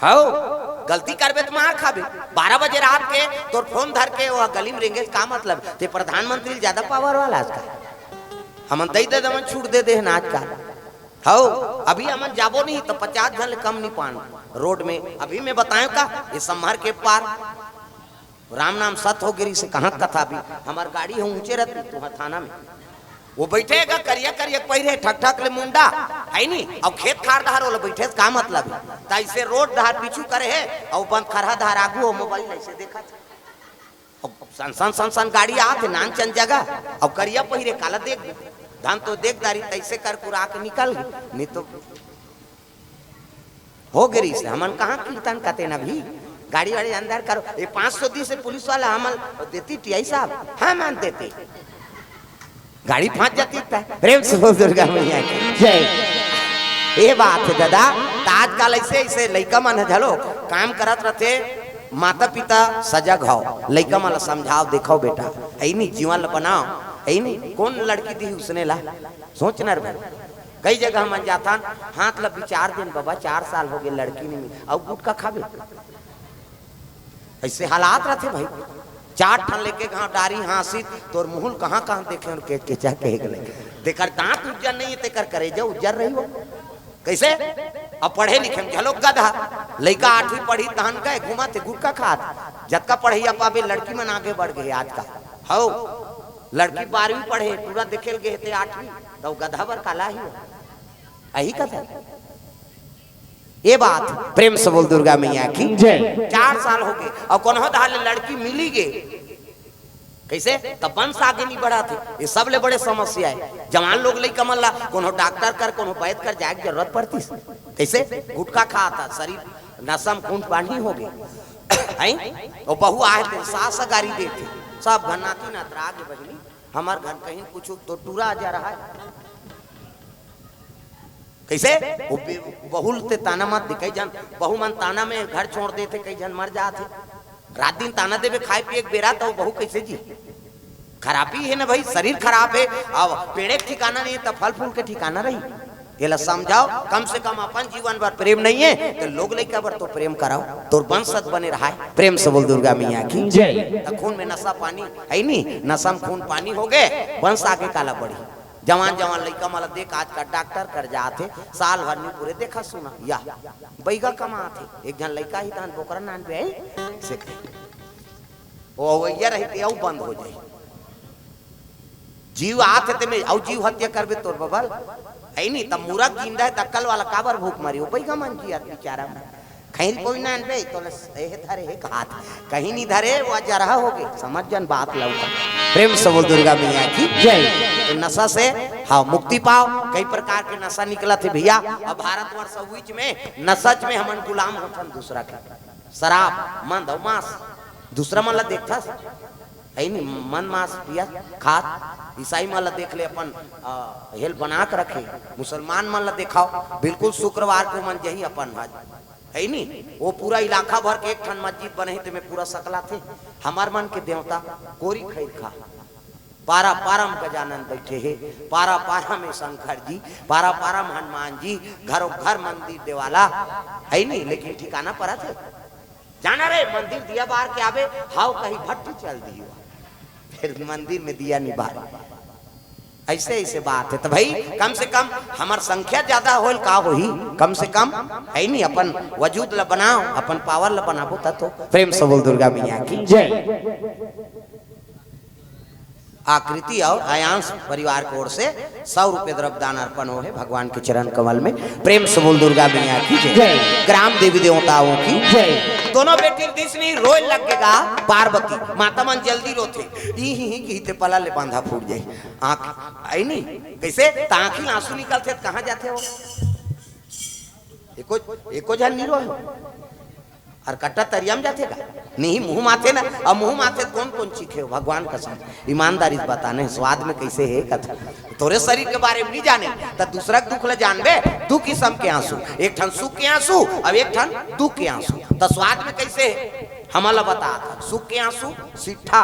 हव, गलती करबे त मार खाबे। बारह बजे रात के तोर फोन धर के वो गली में रेंगे का मतलब? ते प्रधानमंत्री ज्यादा पावर वाला आजकल। हमन दई दे दमन छूट दे दे हन आजकल। हव, अभी हमन जाबो नहीं तो पचास झन ले कम नहीं पान रोड में। अभी मैं बताएं का, ये सम्हर के पार राम नाम सत हो गिरी से कहाँ कथा भी। हमार गाड़ी हो ऊंचे रहती तुहा थाना में। वो बैठे गा करिया करिया पहिरे ठक ठक ले मुंडा, है नी? अब खेत खार डहर ओला बैठे से का मतलब है? त ऐसे रोड डहर पीछू करे है, और बंद खरहा डहर आगू हो मोबाइल ऐसे देखा। अब सन सन सन सन गाड़ी आत है नान चन जगह, अब करिया पहिरे काला देख, धान तो देख दारी तैसे कर कुरा के निकल गई, नहीं तो हो गे रहिस, हमन कहाँ कीर्तन कते न भी? गाड़ी वाड़ी अंदर करो। ये पाँच सौ दी से पुलिस वाला हमन देती टीआई साहब, हम मान देते। गाड़ी फंस जाती था। प्रेम से बोल दुर्गा मैया की। जय। ये बात है दादा, त आजकल ऐसे, ऐसे लइका मन ह झलो काम करत रहते। माता पिता सजग हो, लइका मन ला समझाओ, देखो बेटा, ऐनी जीवन ला बनाओ, ऐनी कौन लड़की दी उसने ला, सोच न रे भाई। कई जगह हमन जाथन, हाथ ला विचार देन, "बाबा, चार साल हो गए, लड़की नहीं मिली, अउ गुटखा खाबे?" ऐसे हालात रहते भाई। चार ठन लेके घाव डारी हाँसी, तोर मुहुल कहाँ कहाँ देखे और के, केचा कहे गले। तेकर दांत उज्जर नहीं है, तेकर करेजा उज्जर रही हो। कैसे? अब पढ़े लिखे में घलो गधा, लइका आठवीं पढ़ी तहन गए घुमा थे गुटखा खात। जतका पढ़ैया पाबे लड़की मन आगे बढ़ गए आजकल। हौ, लड़की बारहवीं पढ़े, पूरा देखेल गए थे आठवीं, तो गधा बर काला ही हो। अही कथा। ये बात प्रेम से बोल दुर्गा मैया की। जय। चार साल हो गए और कोनो धार ले लड़की मिली गे। कैसे? तब वंश आगे नहीं बढ़ा थे। ये सबले बड़े समस्या है। जवान लोग लइका मन ला कोनो डॉक्टर कर, कोनो वैद कर जाए के जरूरत पड़ती। कैसे? गुटखा खा था, शरीर नसम खून पानी हो गए। हैं? वो बहू आए थे, सास गारी दे थे। सब घर नाती नातरा आगे बहिनी, हमार घर कहीं कुछ तो टूरा आ जा रहा है। कइसे? वो बे-, बहू ल ते ताना मत दे, कई झन बहू मन ताना में घर छोड़ देथे, कई झन मर जाथे। रात दिन ताना देबे खाए पिए के बेरा, त वो बहू कइसे जी? खराबी हे ना भाई, शरीर खराब हे, अब पेड़े के ठिकाना नहीं हे, त फल फूल के ठिकाना रही। एला समझाओ, कम से कम अपन जीवन बर प्रेम नहीं हे, त लोग लइका बर तो प्रेम कराओ, तोर वंश सत बने रहाय। प्रेम से बोल दुर्गा मैया की जय। त खून में नशा पानी हे नी, नशा में खून पानी हो गे, वंश आगे काला बढ़ी। जवान जवान लइका मन ला देख, आजकल डॉक्टर कर जात हे, साल भर नी पूरे देखा सुना, या बइगा कमात हे, एक झन लइका ही तहन बोकरा नान बे, से कही। वो अवैया रही ते अउ बंद हो जाई। जीव आत हे ते में अउ जीव हत्या करबे तोर बबल। हे नी, तब मुरग जिंदा हे, त अक्कल वाला काबर भूख मरी? वो बइगा मन जियत बेचारा मन। खैर कोई ना अनबे, तो ले एहे धरे हे कहात। कहीं नहीं धरे, वो जरहा हो गे। समझ जन बात लौटा। प्रेम से बोल दुर्गा मैया की जय। तो नशा से, हाँ, मुक्ति पाओ। कई प्रकार के नशा निकलत हे भैया। अब भारतवर्ष बीच में नशा में हमन गुलाम होथन दूसरा के। शराब, मंद अउ मांस, दूसरा मन ला देखथस, हे नी, मंद मांस पिया खात, ईसाई मन ला देख ले अपन, अ, हेल बना के रखे, मुसलमान मन ला देखाओ, बिल्कुल शुक्रवार को मन जही अपन हज, हे नी, वो पूरा इलाका भर के एक ठन मस्जिद बने हे, तेमे पूरा सकला थे, हमर मन के देवता कोरी खैर खा। पारा पारा म गजानन बइठे हे, पारा पारा में शंकर जी, पारा पारा म हनुमान जी, घरों घर मंदिर देवाला, हे नी, लेकिन ठिकाना परत हे। जाना रे, मंदिर दिया बार के आबे, हाव कहीं भट्टी चल दियो। फिर मंदिर में दिया नहीं बार। अइसे, अइसे बात हे। त भाई, कम से कम हमर संख्या ज्यादा होल का होही? कम से कम, हे नी, अपन वजूद ला बनाओ, अपन पावर ला बनाबो त तो। प्रेम से बोल दुर्गा मैया की जय। आकृति अउ आयांश परिवार के ओर से सौ रुपये द्रव्य दान अर्पण हो हे भगवान के चरण कमल में। प्रेम से बोल दुर्गा मैया की जय। जय। ग्राम देवी देवताओं की जय। दोनों बेटी दिस नहीं रोए लग गे गा पार्वती, माता मन जल्दी रोथे, ई ही ही की ते पला ले बांधा फूट जाए। आँख, हे नी, कइसे? त आँखी आंसू निकलथे त कहाँ जाथे वो? एको, एको झन नहीं रोए। अउ कट्टा तरिया म जाथे का? नहीं, मुंह माथे ना। अब मुंह माथे कोन कोन चीखे हो? भगवान कसम, ईमानदारी से बताने, स्वाद में कइसे हे कथा। तोरे शरीर के बारे में नहीं जाने, त दूसरा के दुख ला जानबे। दू किसम के आंसू, एक ठन सुख के आंसू, अब एक ठन दुख के आंसू। त स्वाद में कइसे हे? हमन ला बता, सुख के आंसू सिट्ठा,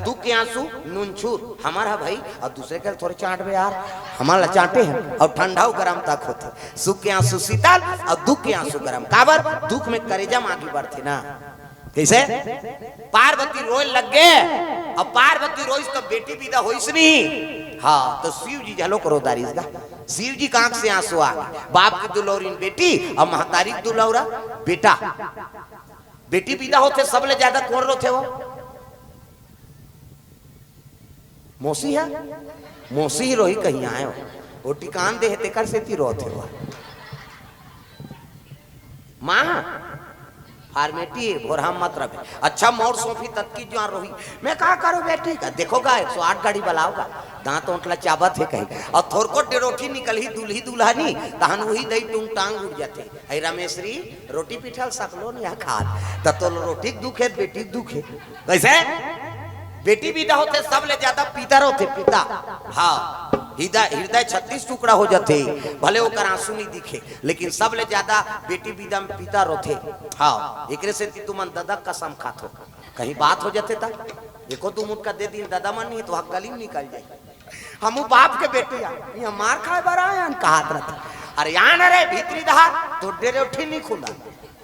दुख के आंसू नूनछूर। हमर ह भाई, अउ दूसरे के थोरे चांटबे यार, हमन ला चांटे हे। अउ ठंडा अउ गरम तक होथे। सुख के आंसू शीतल अउ दुख के आंसू गरम। काबर? दुख में करेजा म आगी बढ़थे ना। कइसे? पार्वती रोए लग गे। अब पार्वती रोइस त बेटी बिदा होइस नहीं। हाँ, त शिव जी घलो रो डारिस गा। शिव जी के आंख से आंसू आ गे। बाप के दुलौरिन बेटी अउ महतारी के दुलौरा बेटा। बेटी बिदा होथे, सबले ज्यादा कोन रोथे वो? मौसी हे, मौसी ही रोही कहीं आए हो, वो टिकान दे हे, तेकर सेती रोत हे वो। माँ, फार्मेटी हे, भोरहा मत रखे। अच्छा, मोर सोफी ततकी जुआर रोही। मैं का करो बेटी का? देखो गा, एक सौ आठ गाड़ी बलाओ गा। दांत ओंट ला चाबत हे कहीं। अउ थोरको डेरोठी निकलही दूल्ही दुल्हनी, तहन वही दई टूंग टांग उठ जाथे। हे रमेशरी, रोटी पीठल सकलो नहीं खात। त तो रोटी के दुख हे, बेटी के दुख हे। कइसे? बेटी बिदा होथे, सबले ज्यादा पिता रोथे, पिता। हाँ, हृदय, हृदय छत्तीस टुकड़ा हो जाथे, भले ओकर आंसू नहीं दिखे, लेकिन सबले ज्यादा बेटी बिदा में पिता रोथे। हाँ, एकरे सेती तुमन ददा कसम खात हो। कहीं बात हो जाथे त एको दू मुटका दे दिन ददा मन नहीं तो हक गली में निकल जाए। हमू बाप के बेटी आ, इहाँ मार खाए बर आए हन कहत रथे। अरे आन रे भीतरी डहार, तो डेरे उठी नहीं खुंदा।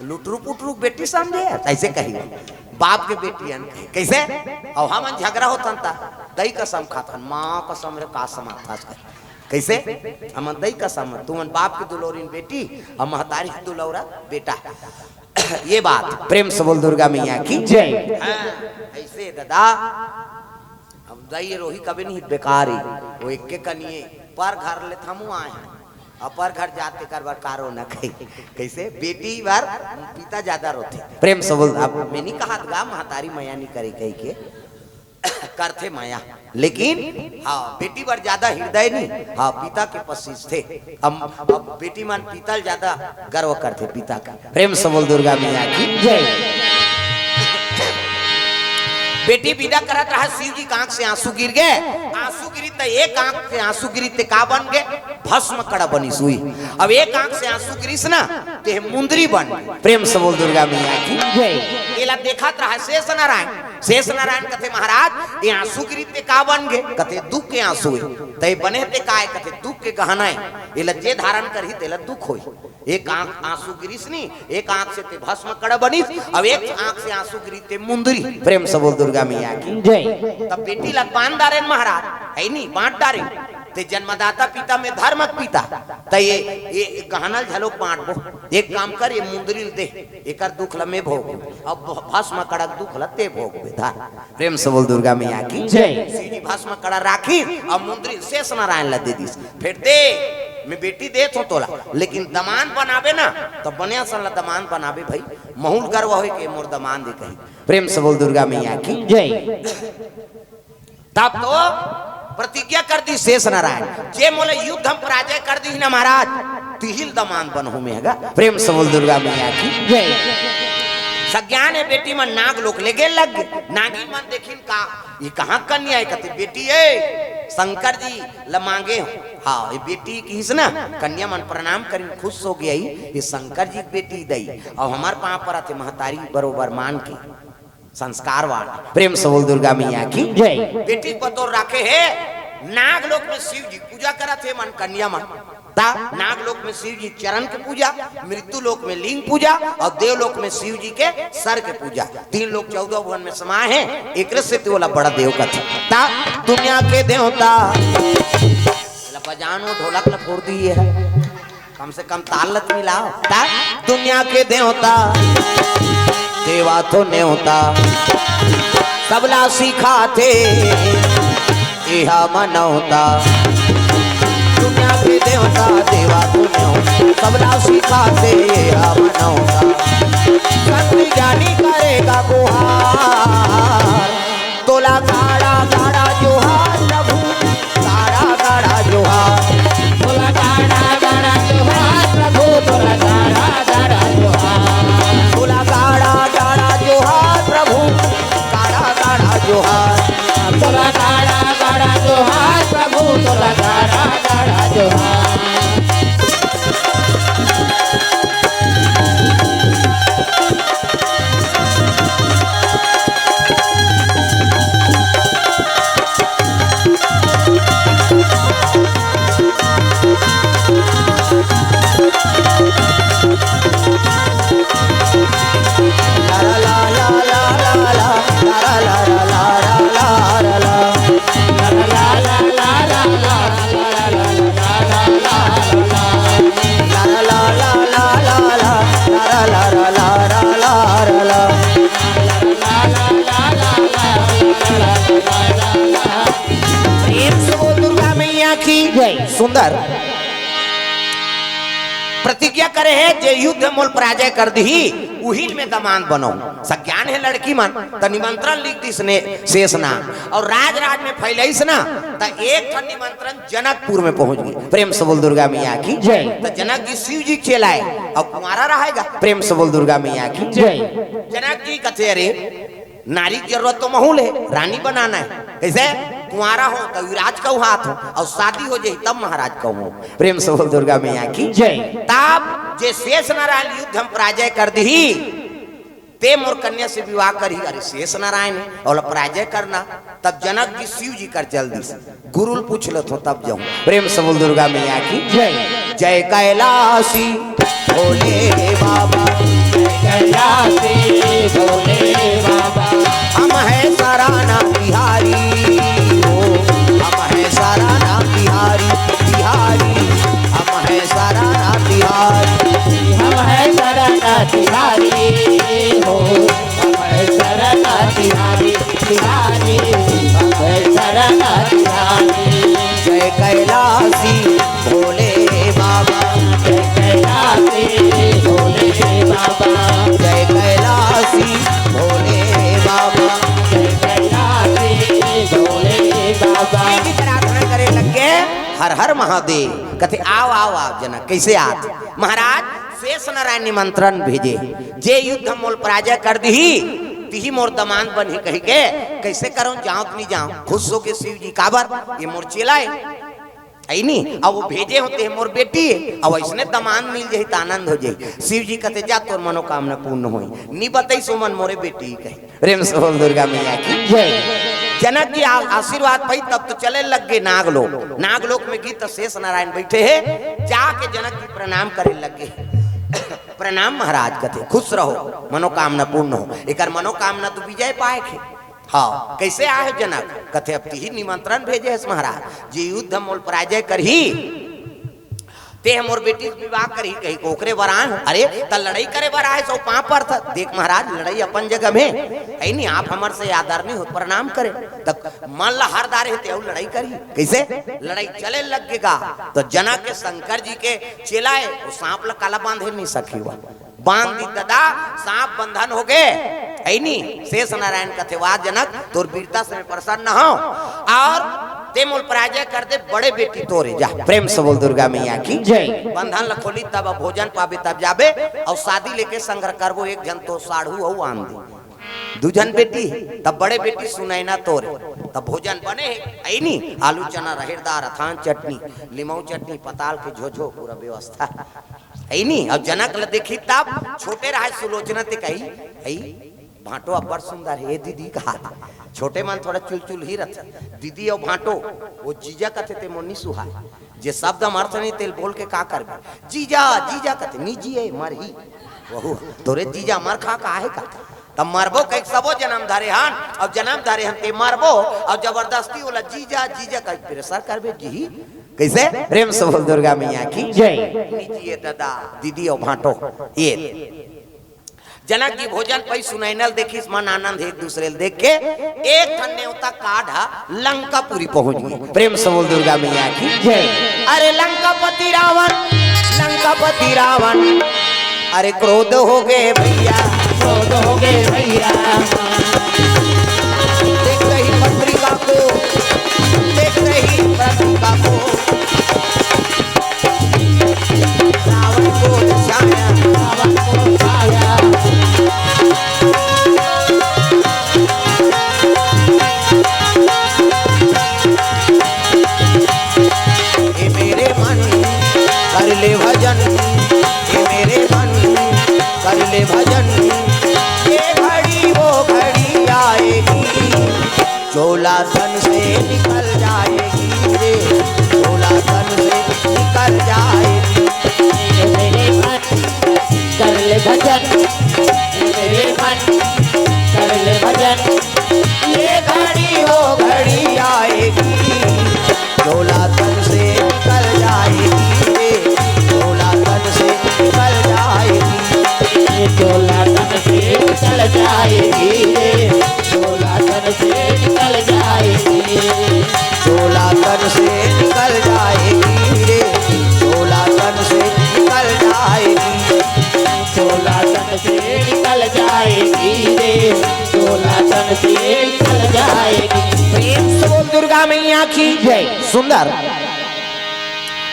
लुटरू पुटरू बेटी समझे, अइसे कही। बाप के बेटी अन कही। कइसे? अउ हमन झगड़ा होथन त, दई कसम खाथन, माँ कसम रे का समाथस कही। कइसे? हमन दई कसम, तुमन बाप के दुलौरिन बेटी, अउ महतारी के दुलौरा बेटा। ये बात, प्रेम से बोल दुर्गा मैया की जय। हाँ, अइसे ददा, अब दई रोही कबे नहीं बेकार ही, वो एक के कनिए पर घर ले थमू आए हैं, अपर घर जाते कर बर कारो न कही। कइसे? बेटी बर पिता ज्यादा रोथे। प्रेम से बोल, अब मैं नहीं कहा गा, महतारी मया नहीं करे कही के, करथे मया, लेकिन हाँ, बेटी बर ज्यादा हृदय नहीं, हाँ, पिता के पसीज थे। अब, अब बेटी मन पिता ल ज्यादा गर्व करथे पिता का। प्रेम से बोल दुर्गा मैया की जय। बेटी बिदा करत रहा, शिव जी के आंख से आंसू गिर गे। आंसू गिरी त एक आंख से आंसू गिरी ते का बन गे? भस्म कड़ा बनिस हुई। अब एक आंख से आंसू गिरिस ना, ते मुंदरी बन गे। प्रेम से बोल दुर्गा मैया की। जय। एला देखत रहा शेष नारायण। शेष नारायण कथे, महाराज, ये आंसू गिरी ते का बन गे? कथे, दुख के आंसू हे। ते बने ते काय? कथे, दुख के गहना हे। एला जे धारण करही, तेला दुख होही। एक आंख आंसू गिरिस नी, एक आंख से ते भस्म कड़ा बनिस, अब एक आंख से आंसू गिरी ते मुंदरी। प्रेम से बोल दुर्गा मैया की। जय। तब बेटी ला बांट डारेन महाराज, हे नी, बांट डारेन। ते जन्मदाता पिता में धर्मक पिता, त ये, ये गहना ल झलोक बांटबो। एक काम कर, ये मुंदरी ल दे, एकर दुख ल मैं भोग, अब भस्म कड़क दुख ल ते भोग बे, धर। प्रेम से बोल दुर्गा मैया की। जय। शिव जी भस्म कड़ा राखी, अब मुंदरी शेष नारायण ल दे दिस। फेर दे, मैं बेटी देत हों तोला, लेकिन दमांद बनाबे ना, त बने असन ल दमांद बनाबे भाई, महूं ल गर्व होय के मोर दमांद हे कही। प्रेम से बोल दुर्गा मैया की। जय। तब तो प्रतिज्ञा कर दिस शेष नारायण, जे मोला युद्ध म पराजय कर दिही ना महाराज, तिही ल दमांद बनहूं मैं हगा। प्रेम से बोल दुर्गा मैया की। जय। सज्ञान हे बेटी मन नाग लोक ले गे लग गे। नागिन मन देखिन का, ये कहां कन्या हे? कथे, बेटी हे, शंकर जी ल मांगे हों। हां, ये बेटी किहिस ना, कन्या मन प्रणाम करिन, खुश हो गे, ये शंकर जी के बेटी दई, अउ हमर पांव परत हे महतारी बरोबर मान के। संस्कार वाला। प्रेम से बोल दुर्गा मैया की। जय। बेटी बतौर राखे हे, नाग लोक में शिव जी पूजा करत हे मन कन्या मन। त नाग लोक में शिव जी चरण के पूजा, मृत्यु लोक में लिंग पूजा अउ देव लोक में शिव जी के सर के पूजा। तीन लोक चौदह भुवन में समाय हे, एकरे सेती ओला बड़ा देव कथे। त दुनिया के देवता, एला बजानो ढोलक ल फोर दिही हे। कम से कम ताल ल त मिलाव। त दुनिया के देवता, देवा तो नेवता, सबला सिखाथे एहा मनौता। दुनिया के देवता, देवा तो नेवता, सबला सिखाथे एहा मनौता। संत ज्ञानी करेगा गुहार, तोला गाड़ा गाड़ा जोहार प्रभु, गाड़ा गाड़ा जोहार। तोला गाड़ा गाड़ा जोहार प्रभु, तोला गाड़ा गाड़ा जोहार। तोला गाड़ा गाड़ा जोहार प्रभु, गाड़ा गाड़ा जोहार। तोला गाड़ा गाड़ा जोहार प्रभु, तोला गाड़ा गाड़ा जोहार। प्रेम से बोल दुर्गा मैया की। जय। सुंदर प्रतिज्ञा करे हे, जे युद्ध मोल पराजय कर दिही, उही में दमांद बनहूं। सज्ञान हे लड़की मन, त निमंत्रण लिख दिस ने शेष नाग, अउ राज राज में फैलाइस ना, त एक ठन निमंत्रण जनकपुर में पहुंच गे। प्रेम से बोल दुर्गा मैया की। जय। त जनक जी शिव जी के चेला हे, अउ कुंवारा रहेगा। प्रेम से बोल दुर्गा मैया की। जय। जनक जी कथे, अरे, नारी के जरूरत तो महूं ल हे, रानी बनाना हे। कइसे? कुंवारा हों त विराज कहूं हाथ हों, अउ शादी हो जाही तब महाराज कहूं। प्रेम से बोल दुर्गा मैया की। जय। तब जे शेष नारायण युद्ध म पराजय कर दिही, ते मोर कन्या से विवाह करही। अरे शेष नारायण हे, ओला पराजय करना। तब जनक जी शिव जी कर चल दिस। गुरु ल पूछ लेथों तब जाहूं। प्रेम से बोल दुर्गा मैया की। जय। जय कैलासी भोले बाबा, जय कैलासी भोले बाबा। हम हैं सराना बिहारी हो, हम हैं सराना बिहारी, बिहारी। हम हैं सराना बिहारी, हम हैं सराना बिहारी हो, हम हैं सराना बिहारी। बिहारी, बाबा शरण बिहारी। जय कैलासी भोले बाबा। जय कैलासी भोले बाबा। जय कैलासी भोले बाबा। जय कैलासी भोले बाबा। की प्रार्थना करे लग गे, हर हर महादेव। कथे, आव, आव, आव जनक, कइसे आत? महाराज, शेष नारायण निमंत्रण भेजे, जे युद्ध मोल पराजय कर दिही, तिही मोर दमांद बनही कहिके कइसे करंव, जांव त नहीं जांव। खुश होके शिव जी, काबर, ये मोर चेला हे, हे नी? अब वो भेजे होते हैं मोर बेटी हे, अब अइसने दमांद मिल जाही त आनंद हो जाही। शिव जी कहते, जा तोर मनोकामना पूर्ण होही। नी बतइस ओमन मोरे बेटी कहे। प्रेम से बोल दुर्गा मैया की। जय। जनक जी आ-, आशीर्वाद पाई तब तो चले लग गे नागलोक। नागलोक में गिस त शेष नारायण बइठे हे, जाके जनक जी प्रणाम करे लग गे। प्रणाम महाराज कथे, खुश रहो, मनोकामना पूर्ण हो। एकर मनोकामना तो विजय पाए के। हाँ, कइसे आए हे जनक? कथे, अब तिही निमंत्रण भेजे हस महाराज, जे युद्ध मोल पराजय करही, तेह मोर बेटी से विवाह करही कहिके ओकरे बर आए हंव। अरे, त लड़ई करे बर आए हस, पांव परथस। देख महाराज, लड़ई अपन जगह में हे, हे नी? आप हमर से आदरणीय हो, प्रणाम करे। त मन ला हर डारे हे, तेहू लड़ई करही। कइसे? लड़ई चले लग गे गा। त जनक के शंकर जी के चेला हे, वो सांप ला काला बांधे नहीं सकही, वा बांध दिस ददा, सांप बंधन हो गे, हे नी? शेष नारायण कथे, वाह जनक, तोर वीरता से मैं प्रसन्न हंव, अउ तें मोल पराजय कर दे, बड़े बेटी तोरे, जा। प्रेम से बोल दुर्गा मैया की। जय। बंधन ल खोली, तब भोजन पाबे, तब जाबे, अउ शादी लेके संघरा करबो, एक झन तो साढ़ू अउ आन दे। दू झन बेटी, तब बड़े बेटी सुनैना तोरे, तब भोजन बने हे, हे नी? आलू चना, राहेर दार, अथान चटनी, लिमऊ चटनी, पताल के झोझो, पूरा व्यवस्था। हे नी? अउ जनक ल देखही तब, छोटे रहय सुलोचना, ते कही, "हे, भांटो अब्बड़ सुंदर हे, ए दीदी," कहा। छोटे मन थोड़ा चुलचुल ही रथे। दीदी अउ भांटो, वो जीजा कथे ते मोर नी सुहाय। जे शब्द म अर्थ नहीं, तेला बोल के का करबे? जीजा, जीजा कथे, "नी जिए, मरही।" वहू, तोरे जीजा मर खा का हे का? तब मरबो कहिके सबो जनम धरे हन, अउ जनम धरे हन ते मरबो, अउ जबरदस्ती ओला जीजा, जीजा कहिके pressure करबे, जीही। कइसे? प्रेम से बोल दुर्गा मैया की। जय। नी जिए ददा, दीदी अउ भांटो, ये। जनक जी भोजन पाइस, सुनैना ल देखिस, मन आनंद हे एक दूसरे ल देख के। एक ठन नेवता card ह लंकापुरी पहुंच गे। प्रेम से बोल दुर्गा मैया की। जय। अरे लंकापति रावण, लंकापति रावण, अरे क्रोध हो गे भैया, क्रोध हो गे भैया। देखते ही पत्रिका को, देखते ही पत्रिका को, रावण को छाया, रावण को छाया। हे मेरे मन, कर ले भजन, हे मेरे मन, कर ले भजन। ये घड़ी वो घड़ी आएगी, चोला तन से निकल जाएगी रे, चोला तन से निकल जाएगी। मेरे मन कर ले भजन, मेरे मन कर ले भजन, ये घड़ी वो घड़ी आएगी, चोला तन से निकल जाएगी रे, चोला तन से निकल जाएगी। चोला तन से निकल जाएगी रे, चोला तन से निकल जाएगी। चोला तन से निकल जाएगी रे, चोला तन से निकल जाएगी। चोला तन से निकल जाएगी रे, चोला तन से निकल जाएगी। प्रेम से बोल दुर्गा मैया की जय। सुंदर।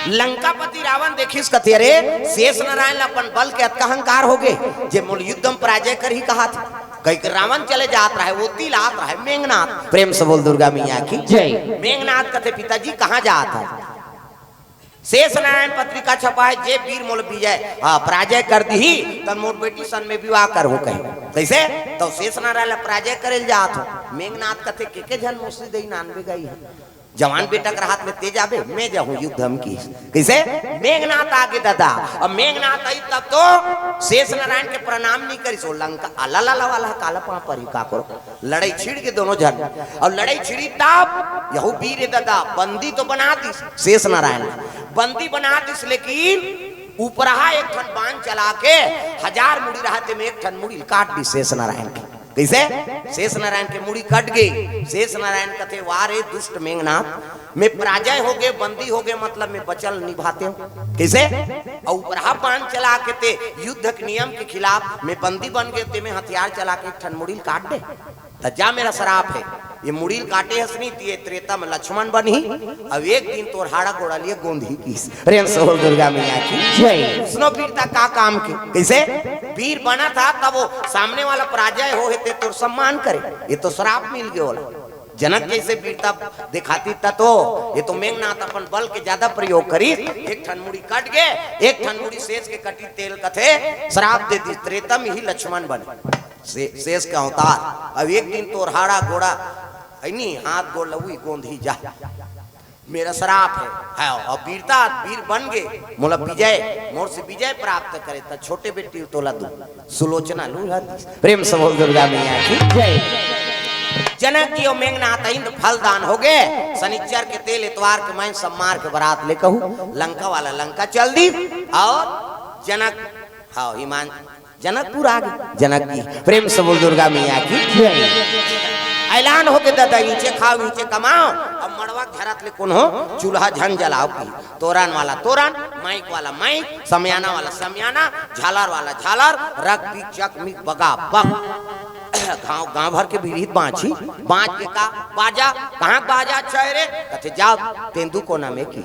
लंकापति रावण देखिस कथे, अरे, शेष नारायण ल अपन बल के अतका अहंकार हो गे, जे मोला युद्ध म पराजय करही कहाथे। कहिके रावण चले जात रहय, ओती ल आत रहय मेघनाथ। प्रेम से बोल दुर्गा मैया की जय। मेघनाथ कथे, पिताजी, कहाँ जात हस? शेष नारायण पत्रिका छपा हे, जे वीर मोला विजय, हाँ, पराजय कर दिही, त मोर बेटी सन में विवाह करहूं कहे। कइसे? त शेष नारायण ल पराजय करे ल जात हों। मेघनाथ कथे, के के झन मुसरी दई नानबे गई हे। जवान बेटा के रहत ले ते जाबे, मैं जाहूं युद्ध म कहिस। कइसे? मेघनाथ आगे ददा। अब मेघनाथ आइस तब तो शेष नारायण के प्रणाम नहीं करिस। ओ लंका अला लाला वाला काला पांव परही का करो। लड़ई छिड़ गे दोनों झन। अब लड़ई छिड़ी तब यहू वीर ददा बंदी तो बना दिस शेष नारायण। बंदी बना दिस, लेकिन उपरहा एक ठन बाण चला के हजार मुड़ी रहय तेमे एक ठन मुड़ी ल काट दिस शेष नारायण के। कइसे? शेष नारायण के मुड़ी कट गे। शेष नारायण कथे, "वाह रे दुष्ट मेघनाथ, मैं पराजय हो गे, बंदी हो गे, मतलब मैं बचन निभातेंव।" कइसे? अउ उपरहा बाण चला के ते युद्ध के नियम के खिलाफ मैं बंदी बन गे, तेमे हथियार चला के एक ठन मुड़ी ल काट दे। त जा, मेरा श्राप हे, ये मुड़ी ल काटे हस नहीं, त ये त्रेता म लक्ष्मण बनही, अउ एक दिन तोर हाड़ा गोड़ा ल ये गोंदही कहिस। प्रेम से बोल दुर्गा मैया की जय। उसनो वीरता का काम के, कइसे? वीर बनत हा, तब वो सामने वाला पराजय हो हे ते तोर सम्मान करे। ये तो श्राप मिल गयो ओला। जनक जैसे वीरता दिखातिस त तो, ये तो मेघनाथ अपन बल के ज्यादा प्रयोग करिस। एक ठन मुड़ी कट गे, एक ठन मुड़ी शेष के कटिस, तेला कथे श्राप दे दिस, त्रेता में ही लक्ष्मण बने। शे-, शेष के अवतार। अब एक दिन तोर हाड़ा गोड़ा, है नी, हाथ गोड़ लउही गोंधी जा। मेरा श्राप है, है, अब वीरता, वीर बन गे, मोला विजय, मोर से विजय प्राप्त करे, त छोटे बेटी तोला दूं, सुलोचना लूं ला। प्रेम से बोल दुर्गा मैया की जय। जनक जी अउ मेघनाथ आइन त फलदान हो गे। शनिचर के तेल, एतवार के माई सम्मार के बरात ले कहूं, लंका वाला लंका चल दिस। अउ जनक, हाँ, हिमान, जनकपुर आ गे। जनक जी, प्रेम से बोल दुर्गा मैया की जय। ऐलान हो गे, दादा, ईंचे खाव, ईंचे कमाव, अब मड़वा के झरत ले कोनो चूल्हा झन जलाव की। तोरन वाला तोरन, माइक वाला माइक, समियाना वाला समियाना, झालर वाला झालर, रग पिक चक मिक बगा बग। गांव, गांव भर के बिरहित बांची, बांच के का बाजा, कहाँ बाजा अच्छा है रे? कथे जाव तेंदू कोना में की।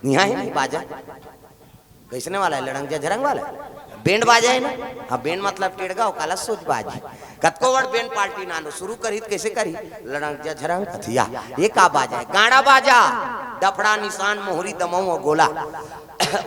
इहाँ हे नहीं बाजा। कइसने वाला हे? लड़ंग झझरंग वाला हे? बेंड बाजा हे ना? हाँ, बेंड मतलब टेड़गा, ओकाला सोज बाजी। कतको बड़ बेंड पार्टी नानो शुरू करही त कइसे करही? लड़ंग झझरंग कथिया। ये का बाजा हे? गाड़ा बाजा, डफड़ा, निसान, मोहरी, दमऊ अउ गोला।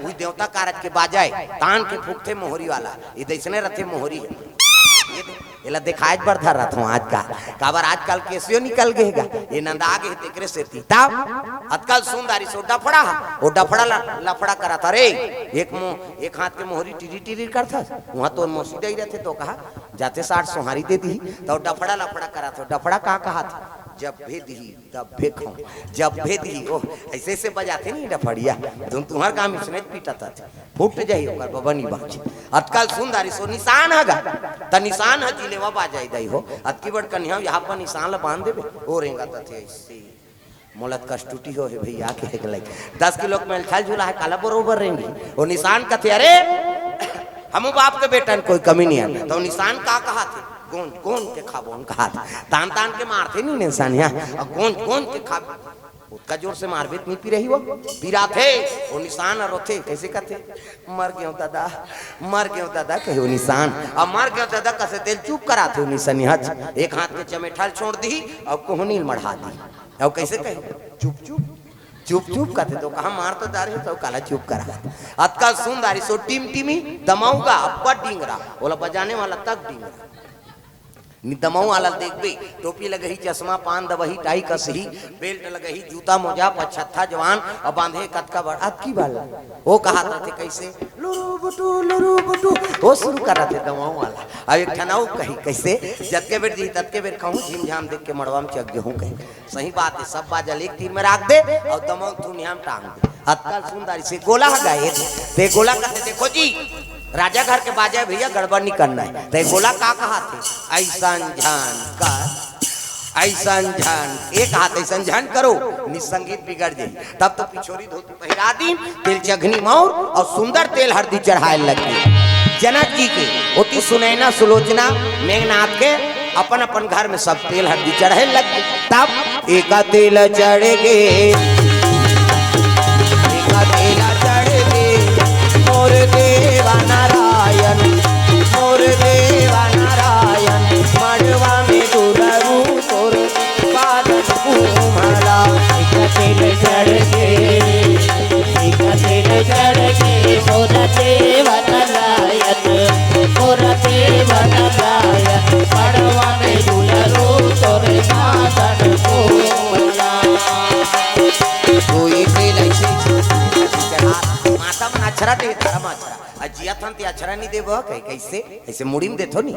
उही देवता कारज के बाजा हे, तान के फूकथे मोहरी वाला। ये दइसने रथे मोहरी। ये दे, एला देखाएच बर धर रथों आजकल। काबर आजकल केसियो निकल गे हे गा। ये नंदा गे हे तेकरे सेती। तब अतकल सुंदरी सो डफड़ा हा, वो डफड़ा ल-, लफड़ा करत हा रे। एक मो-, एक हाथ के मोहरी टिरी टिरी करथस, उहाँ तोर मौसी दाई रथे तो कहा, जाते साठ सोहारी दे दिही, त वो डफड़ा लफड़ा करत हो। डफड़ा का कहत हे? जब भी दिही, तब भी खाऊं, जब भी दिही। ओह, अइसे अइसे बजाथे नहीं डफड़िया, तुम तुम्हार काम इसने पीटत हे। फूट जाही ओकर बबनी बाँच। अतकल सुंदरी सो निसान ह गा, त निसान ह जिलेवा बाजाई दई हो। अतकी बड़ कन्हैया यहाँ पर निसान ल बांध देबे, ओ रेंगत हे अइसे। मोला त कष्टुटी हो हे भैया के एक लई। दस किलो के मेलठा ल झूला हे, काला बरोबर रेंगी। ओ निसान कथे, "अरे, हमू बाप के बेटन कोई कमी नहीं हे।" त ओ निसान का कहत हे? "गोंज, गोंज के खाबोन," कहत हे। तान, तान के मारथे नहीं निसान, यहाँ, "अ, गोंज, गोंज के खाबोन।" ओतका जोर से मारबे त नी पिरही वो, पिराथे, ओ निसान ह रोथे, कइसे कथे, "मर गेंव दादा, मर गेंव दादा," कहे ओ निसान। अब "मर गेंव दादा" कसे तेला चुप कराथे ओ निसान, हच, एक हाथ के चमेठा ल छोड़ दिही, अउ कोहनी ल मढ़ा दिही। अउ कइसे कहे, "चुप, चुप, चुप, चुप," कथे तो कहा, "मार तो डारे हो, त काला चुप करा।" अतका सुंदरी सो टिमटिमी, दमऊ गा अब्बड़ डिंगरा, ओला बजाने वाला तक डिंगरा। नि दमऊ वाला ल देखबे, टोपी लगही, चश्मा, पान दबही, टाई कसही, बेल्ट लगही, जूता मोजा, पछत्था जवान, अउ बांधे कतका बड़, अतकी बड़। ओ कहत रथे कइसे, "लुरु बुटु, लुरु बुटु," ओ शुरू करत हे दमऊ वाला। अब एक ठन अउ कही, कइसे, "जतके बेर जी, ततके बेर कहूँ, झिमझाम देख के मड़वा में चघ गेहूँ," कही। सही बात हे, सब बाजा ल एक तीर में राख दे अउ दमऊ ल थुनिया में टांग दे। अतका सुंदरी से गोला ह गाए, ते गोला कथे, "देखो जी, राजा घर के बाजा हे भैया, गड़बड़ नहीं करना हे।" ते गोला का कहत हे? "अइसन झन कर, अइसन झन," एक हाथ, "अइसन झन करो, नि संगीत बिगड़ जाही।" तब तो पिछोरी धोती पहिरा दीन, तेल चघनी मौर अउ सुंदर तेल हरदी चढ़ाए लग गे। जनक जी के ओती सुनैना सुलोचना मेघनाथ के अपन अपन घर में सब तेल हरदी चढ़े लग गे। तब एक तेल चढ़ गे, एक तेल चढ़ गे, मोर देवा नारायण, मोर देवा नारायण, मड़वा में दुलरू तोर पादन कुमला। एक तेल चढ़ गे, एक तेल चढ़ गे, मोर देवा नारायण, मोर देवा नारायण, मड़वा में दुलरू तोर पादन कुमला। कोई तेल अइसे चढ़ा, माता मन अछरा दे, धर्म अछरा। अ जियत हन ते अछरा नी देबो, कहे, कइसे? अइसे मुड़ी में देथो नी।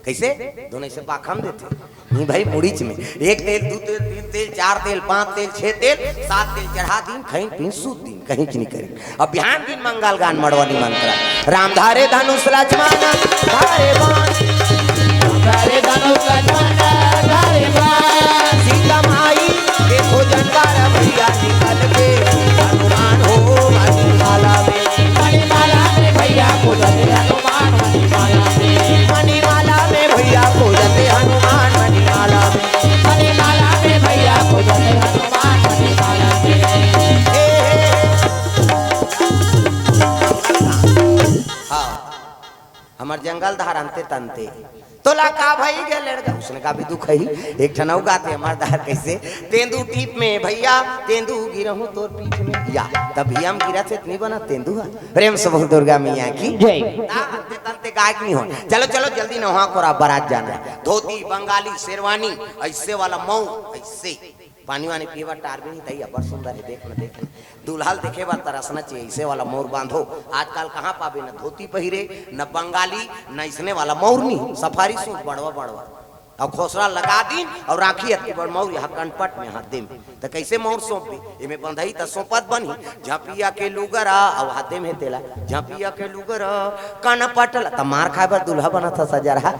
कइसे? दोनों अइसे पाखा में देथे। नहीं भाई, मुड़ीच में। एक तेल, दू तेल, तीन तेल, चार तेल, पांच तेल, छह तेल, सात तेल चढ़ा दीन, खइन पीन सूत दीन, कहींच नी करिन। अब बिहान दिन मंगल गान मड़वनी मंत्र। राम धारे धनुष लक्ष्मण धारे बाण। राम धारे धनुष लक्ष्मण धारे बाण। सीता माई देखो जनवार भैया निकल के। हनुमान हो मणिमाला में। मणिमाला में भैया पूजते हनुमान मणिमाला में। मणिमाला में भैया पूजते हनुमान मणिमाला में। मणिमाला में भैया पूजते हनुमान मणिमाला में। ए, ए। हाँ। हमर जंगल धार अंते तंते। तोला का भई गे लड़का? उसने का भी दुख है। एक ठन अउ गाथे हमर धार कैसे, तेंदू टीप में भैया, तेंदू गिरहूं तोर पीठ में। या, तब भैया हम गिरा से इतनी बना तेंदू है। प्रेम से बोल दुर्गा मैया की। जय। ता अंते तंते गायक नहीं हो। चलो, चलो, जल्दी नहा को रा-, बारात जाना है। धोती, बंगाली, शेरवानी, ऐसे वाला मऊ, ऐसे। पानी वानी पीए बर टार भी नहीं तई, अब्बड़ सुंदर है, देख न, देख न। दूल्हा ल देखे बर तरसना चाहिए, ऐसे वाला मौर बांधो। आजकल कहाँ पाबे, न धोती पहिरे, न बंगाली, न इसने वाला मौर नहीं, सफारी सूट बड़वा बड़वा। अउ खोसरा लगा दिन अउ राखी अतकी बड़ मौर यहाँ कनपट में हाथ दे में। त कैसे मौर सौंपबे? एमे बंधई त सौंपत बनही, झपिया के लुगरा अउ हाथ दे में तेला, झपिया के लुगरा, कनपट ला, त मार खाए बर दूल्हा बना था सजरहा।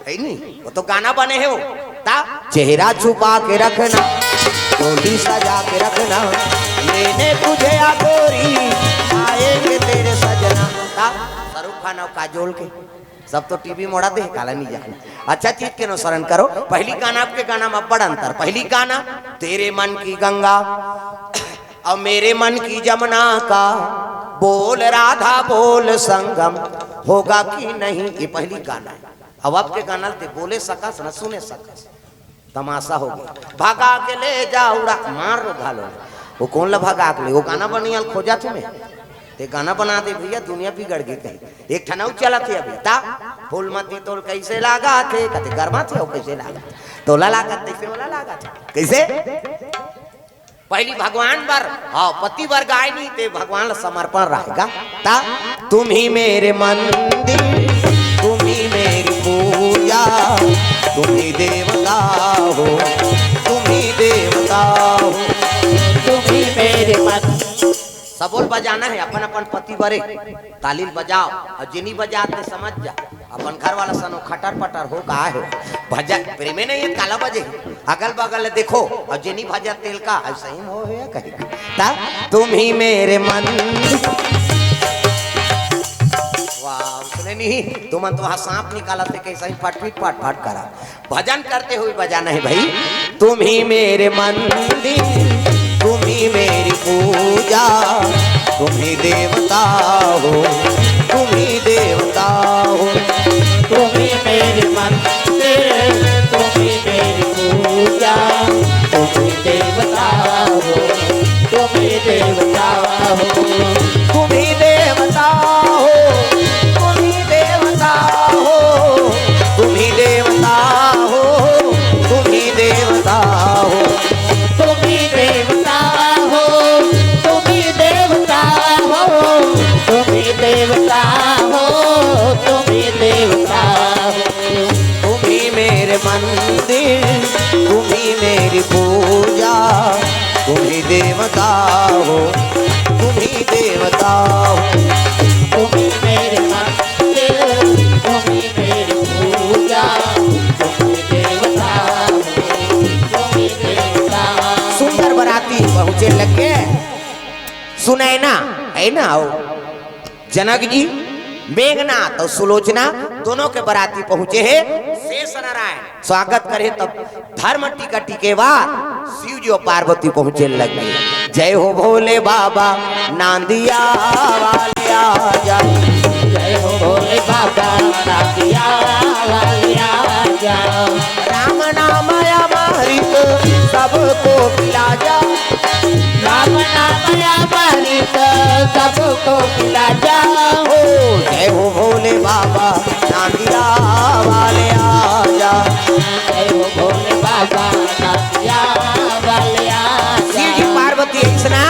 है नी? वो तो गाना बने है वो। ता चेहरा छुपा के रखना, चोली सजा के रखना, लेने तुझे आ गोरी, आएंगे तेरे सजना। ता शाहरुख खान और काजोल के सब तो टीवी मोड़ा दे, काला नहीं जाना। अच्छा चीज के अनुसरण करो। पहली गाना आपके गाना में बड़ अंतर। पहली गाना तेरे मन की गंगा और मेरे मन की जमुना का बोल राधा बोल संगम होगा कि नहीं, ये पहली गाना है। अब आपके गाना ते बोले सकस न सुने सकस, तमाशा हो गया। भगा के ले जा उड़ा मार रो घालो। वो कौन ला भगा के ले? वो गाना बनियाल खोजा तुम्हें, ते गाना बना दे भैया, दुनिया बिगड़ गई कहीं। एक ठन अउ चलत है अभी ता, फूलमती तोल कैसे लागा थे, कते गरमा थे, कैसे लागा थे? तोला लागा थे, कैसे वाला लागा थे? कैसे? पहली भगवान बर, हाँ, पति बर गाय नहीं ते भगवान ला समर्पण रहेगा। ता तुम ही मेरे मंदिर, तुम ही मेरी पूजा, तुम ही देवता हो, तुम ही देवता हो। तुम ही मेरे मन सबोल बजाना है अपन अपन पति बरे। ताली ल बजाओ, अउ जेनी बजात ते समझ जा, अपन घर वाला सनो खटर पटर हो का है। भजा प्रेमे नहीं है, काला बजे। अगल बगल देखो, अउ जेनी भजा तेल का, अउ सही में हो है कहीं। ता तुम ही मेरे मन। वाह, उसने नहीं, तुमन तो वहाँ सांप निकाला थे, कैसा ही फटफिट फटफट करा। भजन करते हुए बजाना है भाई। तुम ही मेरे मंदिर, तुम ही मेरी पूजा, तुम ही देवता हो, तुम ही देवता हो। तुम ही मेरे मंदिर, तुम ही मेरी पूजा, तुम ही देवता हो, तुम ही देवता हो। तुम ही देवता हो, तुम ही देवता हो, तुम ही देवता हो, तुम ही देवता हो। तुम ही देवता हो, तुम ही देवता हो, तुम ही देवता हो, तुम ही देवता हो। तुम ही मेरे मंदिर, तुम ही मेरी पूजा, तुम ही देवता हो, तुम ही देवता हो। तुम ही मेरे मंदिर, तुम ही मेरी पूजा, तुम ही देवता हो, तुम ही देवता हो। सुंदर बराती पहुंचे लगे, सुनैना है ना, हो जनक जी, मेघनाथ और सुलोचना दोनों के बराती पहुंचे हैं शेष नारायण। स्वागत करे तब धर्म टीका टिकेवार शिव जी और पार्वती पहुंचे लगे। जय हो भोले बाबा नांदिया वाले आजा। जय हो भोले बाबा नांदिया वाले आजा। राम नाम अमृत सबको पिला जा। राम नाम अमृत सबको पिला जा। हो जय हो भोले बाबा नांदिया वाले आजा। जय हो भोले बाबा नांदिया वाले आजा। शिव जी पार्वती ऐसना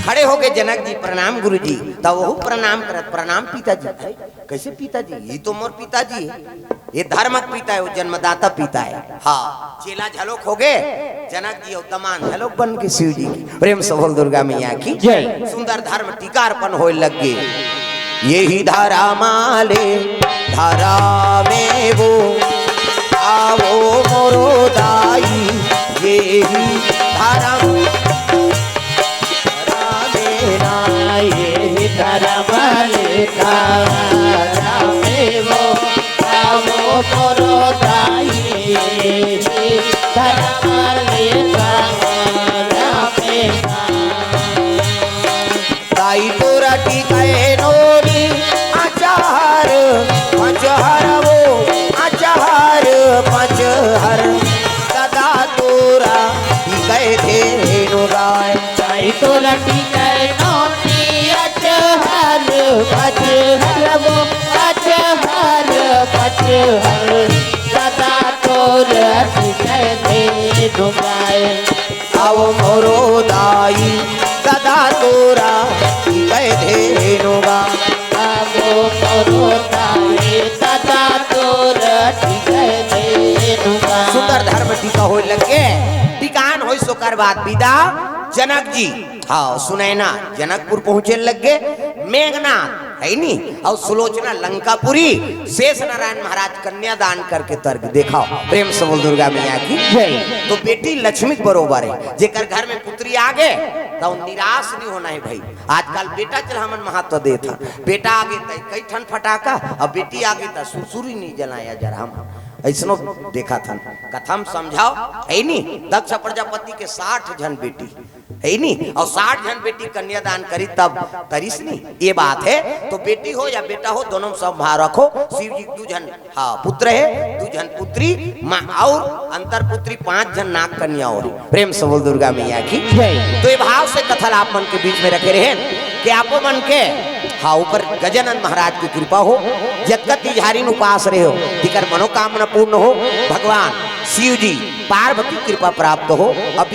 खड़े हो गए, जनक जी प्रणाम गुरु जी। तब वो प्रणाम करत, प्रणाम पिताजी। कैसे पिताजी? ये तो मोर पिताजी है। ये धर्मक पिता है, वो जन्मदाता पिता है। हाँ, चेला झलोक हो गए, जनक जी और दमान झलोक बन के शिव जी की। प्रेम से बोल दुर्गा मैया की जय। सुंदर धर्म टीका अर्पण होए लग गए। यही धरा माले धरा में वो आवो मोरो दाई, यही धर्म धरा में ना, यही धर्म लेखा रामे वो आवो मोरो दाई, धर्म लेखा रामे ना। दाई तोरा टिकाए नोरी आचार सदा तोर हृदय धेनु गाय। अब मोरो दाई सदा तोरा हृदय धेनु गाय। अब मोरो दाई सदा तोर हृदय धेनु गाय। सुंदर धर्म टीका होय लगे। टीकान होय सोकर बाद विदा जनक जी, हाँ, सुनैना जनकपुर पहुंचे लग गे, मेघनाथ है नी, और सुलोचना लंकापुरी, शेष नारायण महाराज कन्यादान करके तर गे। देखो, प्रेम से बोल दुर्गा मैया की। जय। तो बेटी लक्ष्मी के बरोबर है, जेकर घर में पुत्री आ गे, तो निराश नहीं होना है भाई। आजकल बेटा चल हमन महत्व देत हन, बेटा आ गे त कई ठन फटाका, अब बेटी आ गे त सुरसुरी नहीं जलाया जरा हम। ऐसनो देखा थन, कथम समझाओ है नी। दक्ष प्रजापति के साठ झन बेटी है नी, और साठ झन बेटी कन्यादान करी तब तरिस नी। ये बात है, तो बेटी हो या बेटा हो, दोनों में संभाव रखो। शिव जी दू झन, हाँ, पुत्र है, दू झन पुत्री, माँ और अंतर पुत्री, पांच झन नाग कन्या हो। प्रेम से बोल दुर्गा मैया की। जय। तो ये भाव से कथा ला आप मन के बीच में रखे रहे कि आपो मन के, हाँ, ऊपर गजानन महाराज की कृपा हो, जतका तिजहारी उपास रहे हो, तिकर मनोकामना पूर्ण हो, भगवान शिव जी पार्वती कृपा प्राप्त हो। अब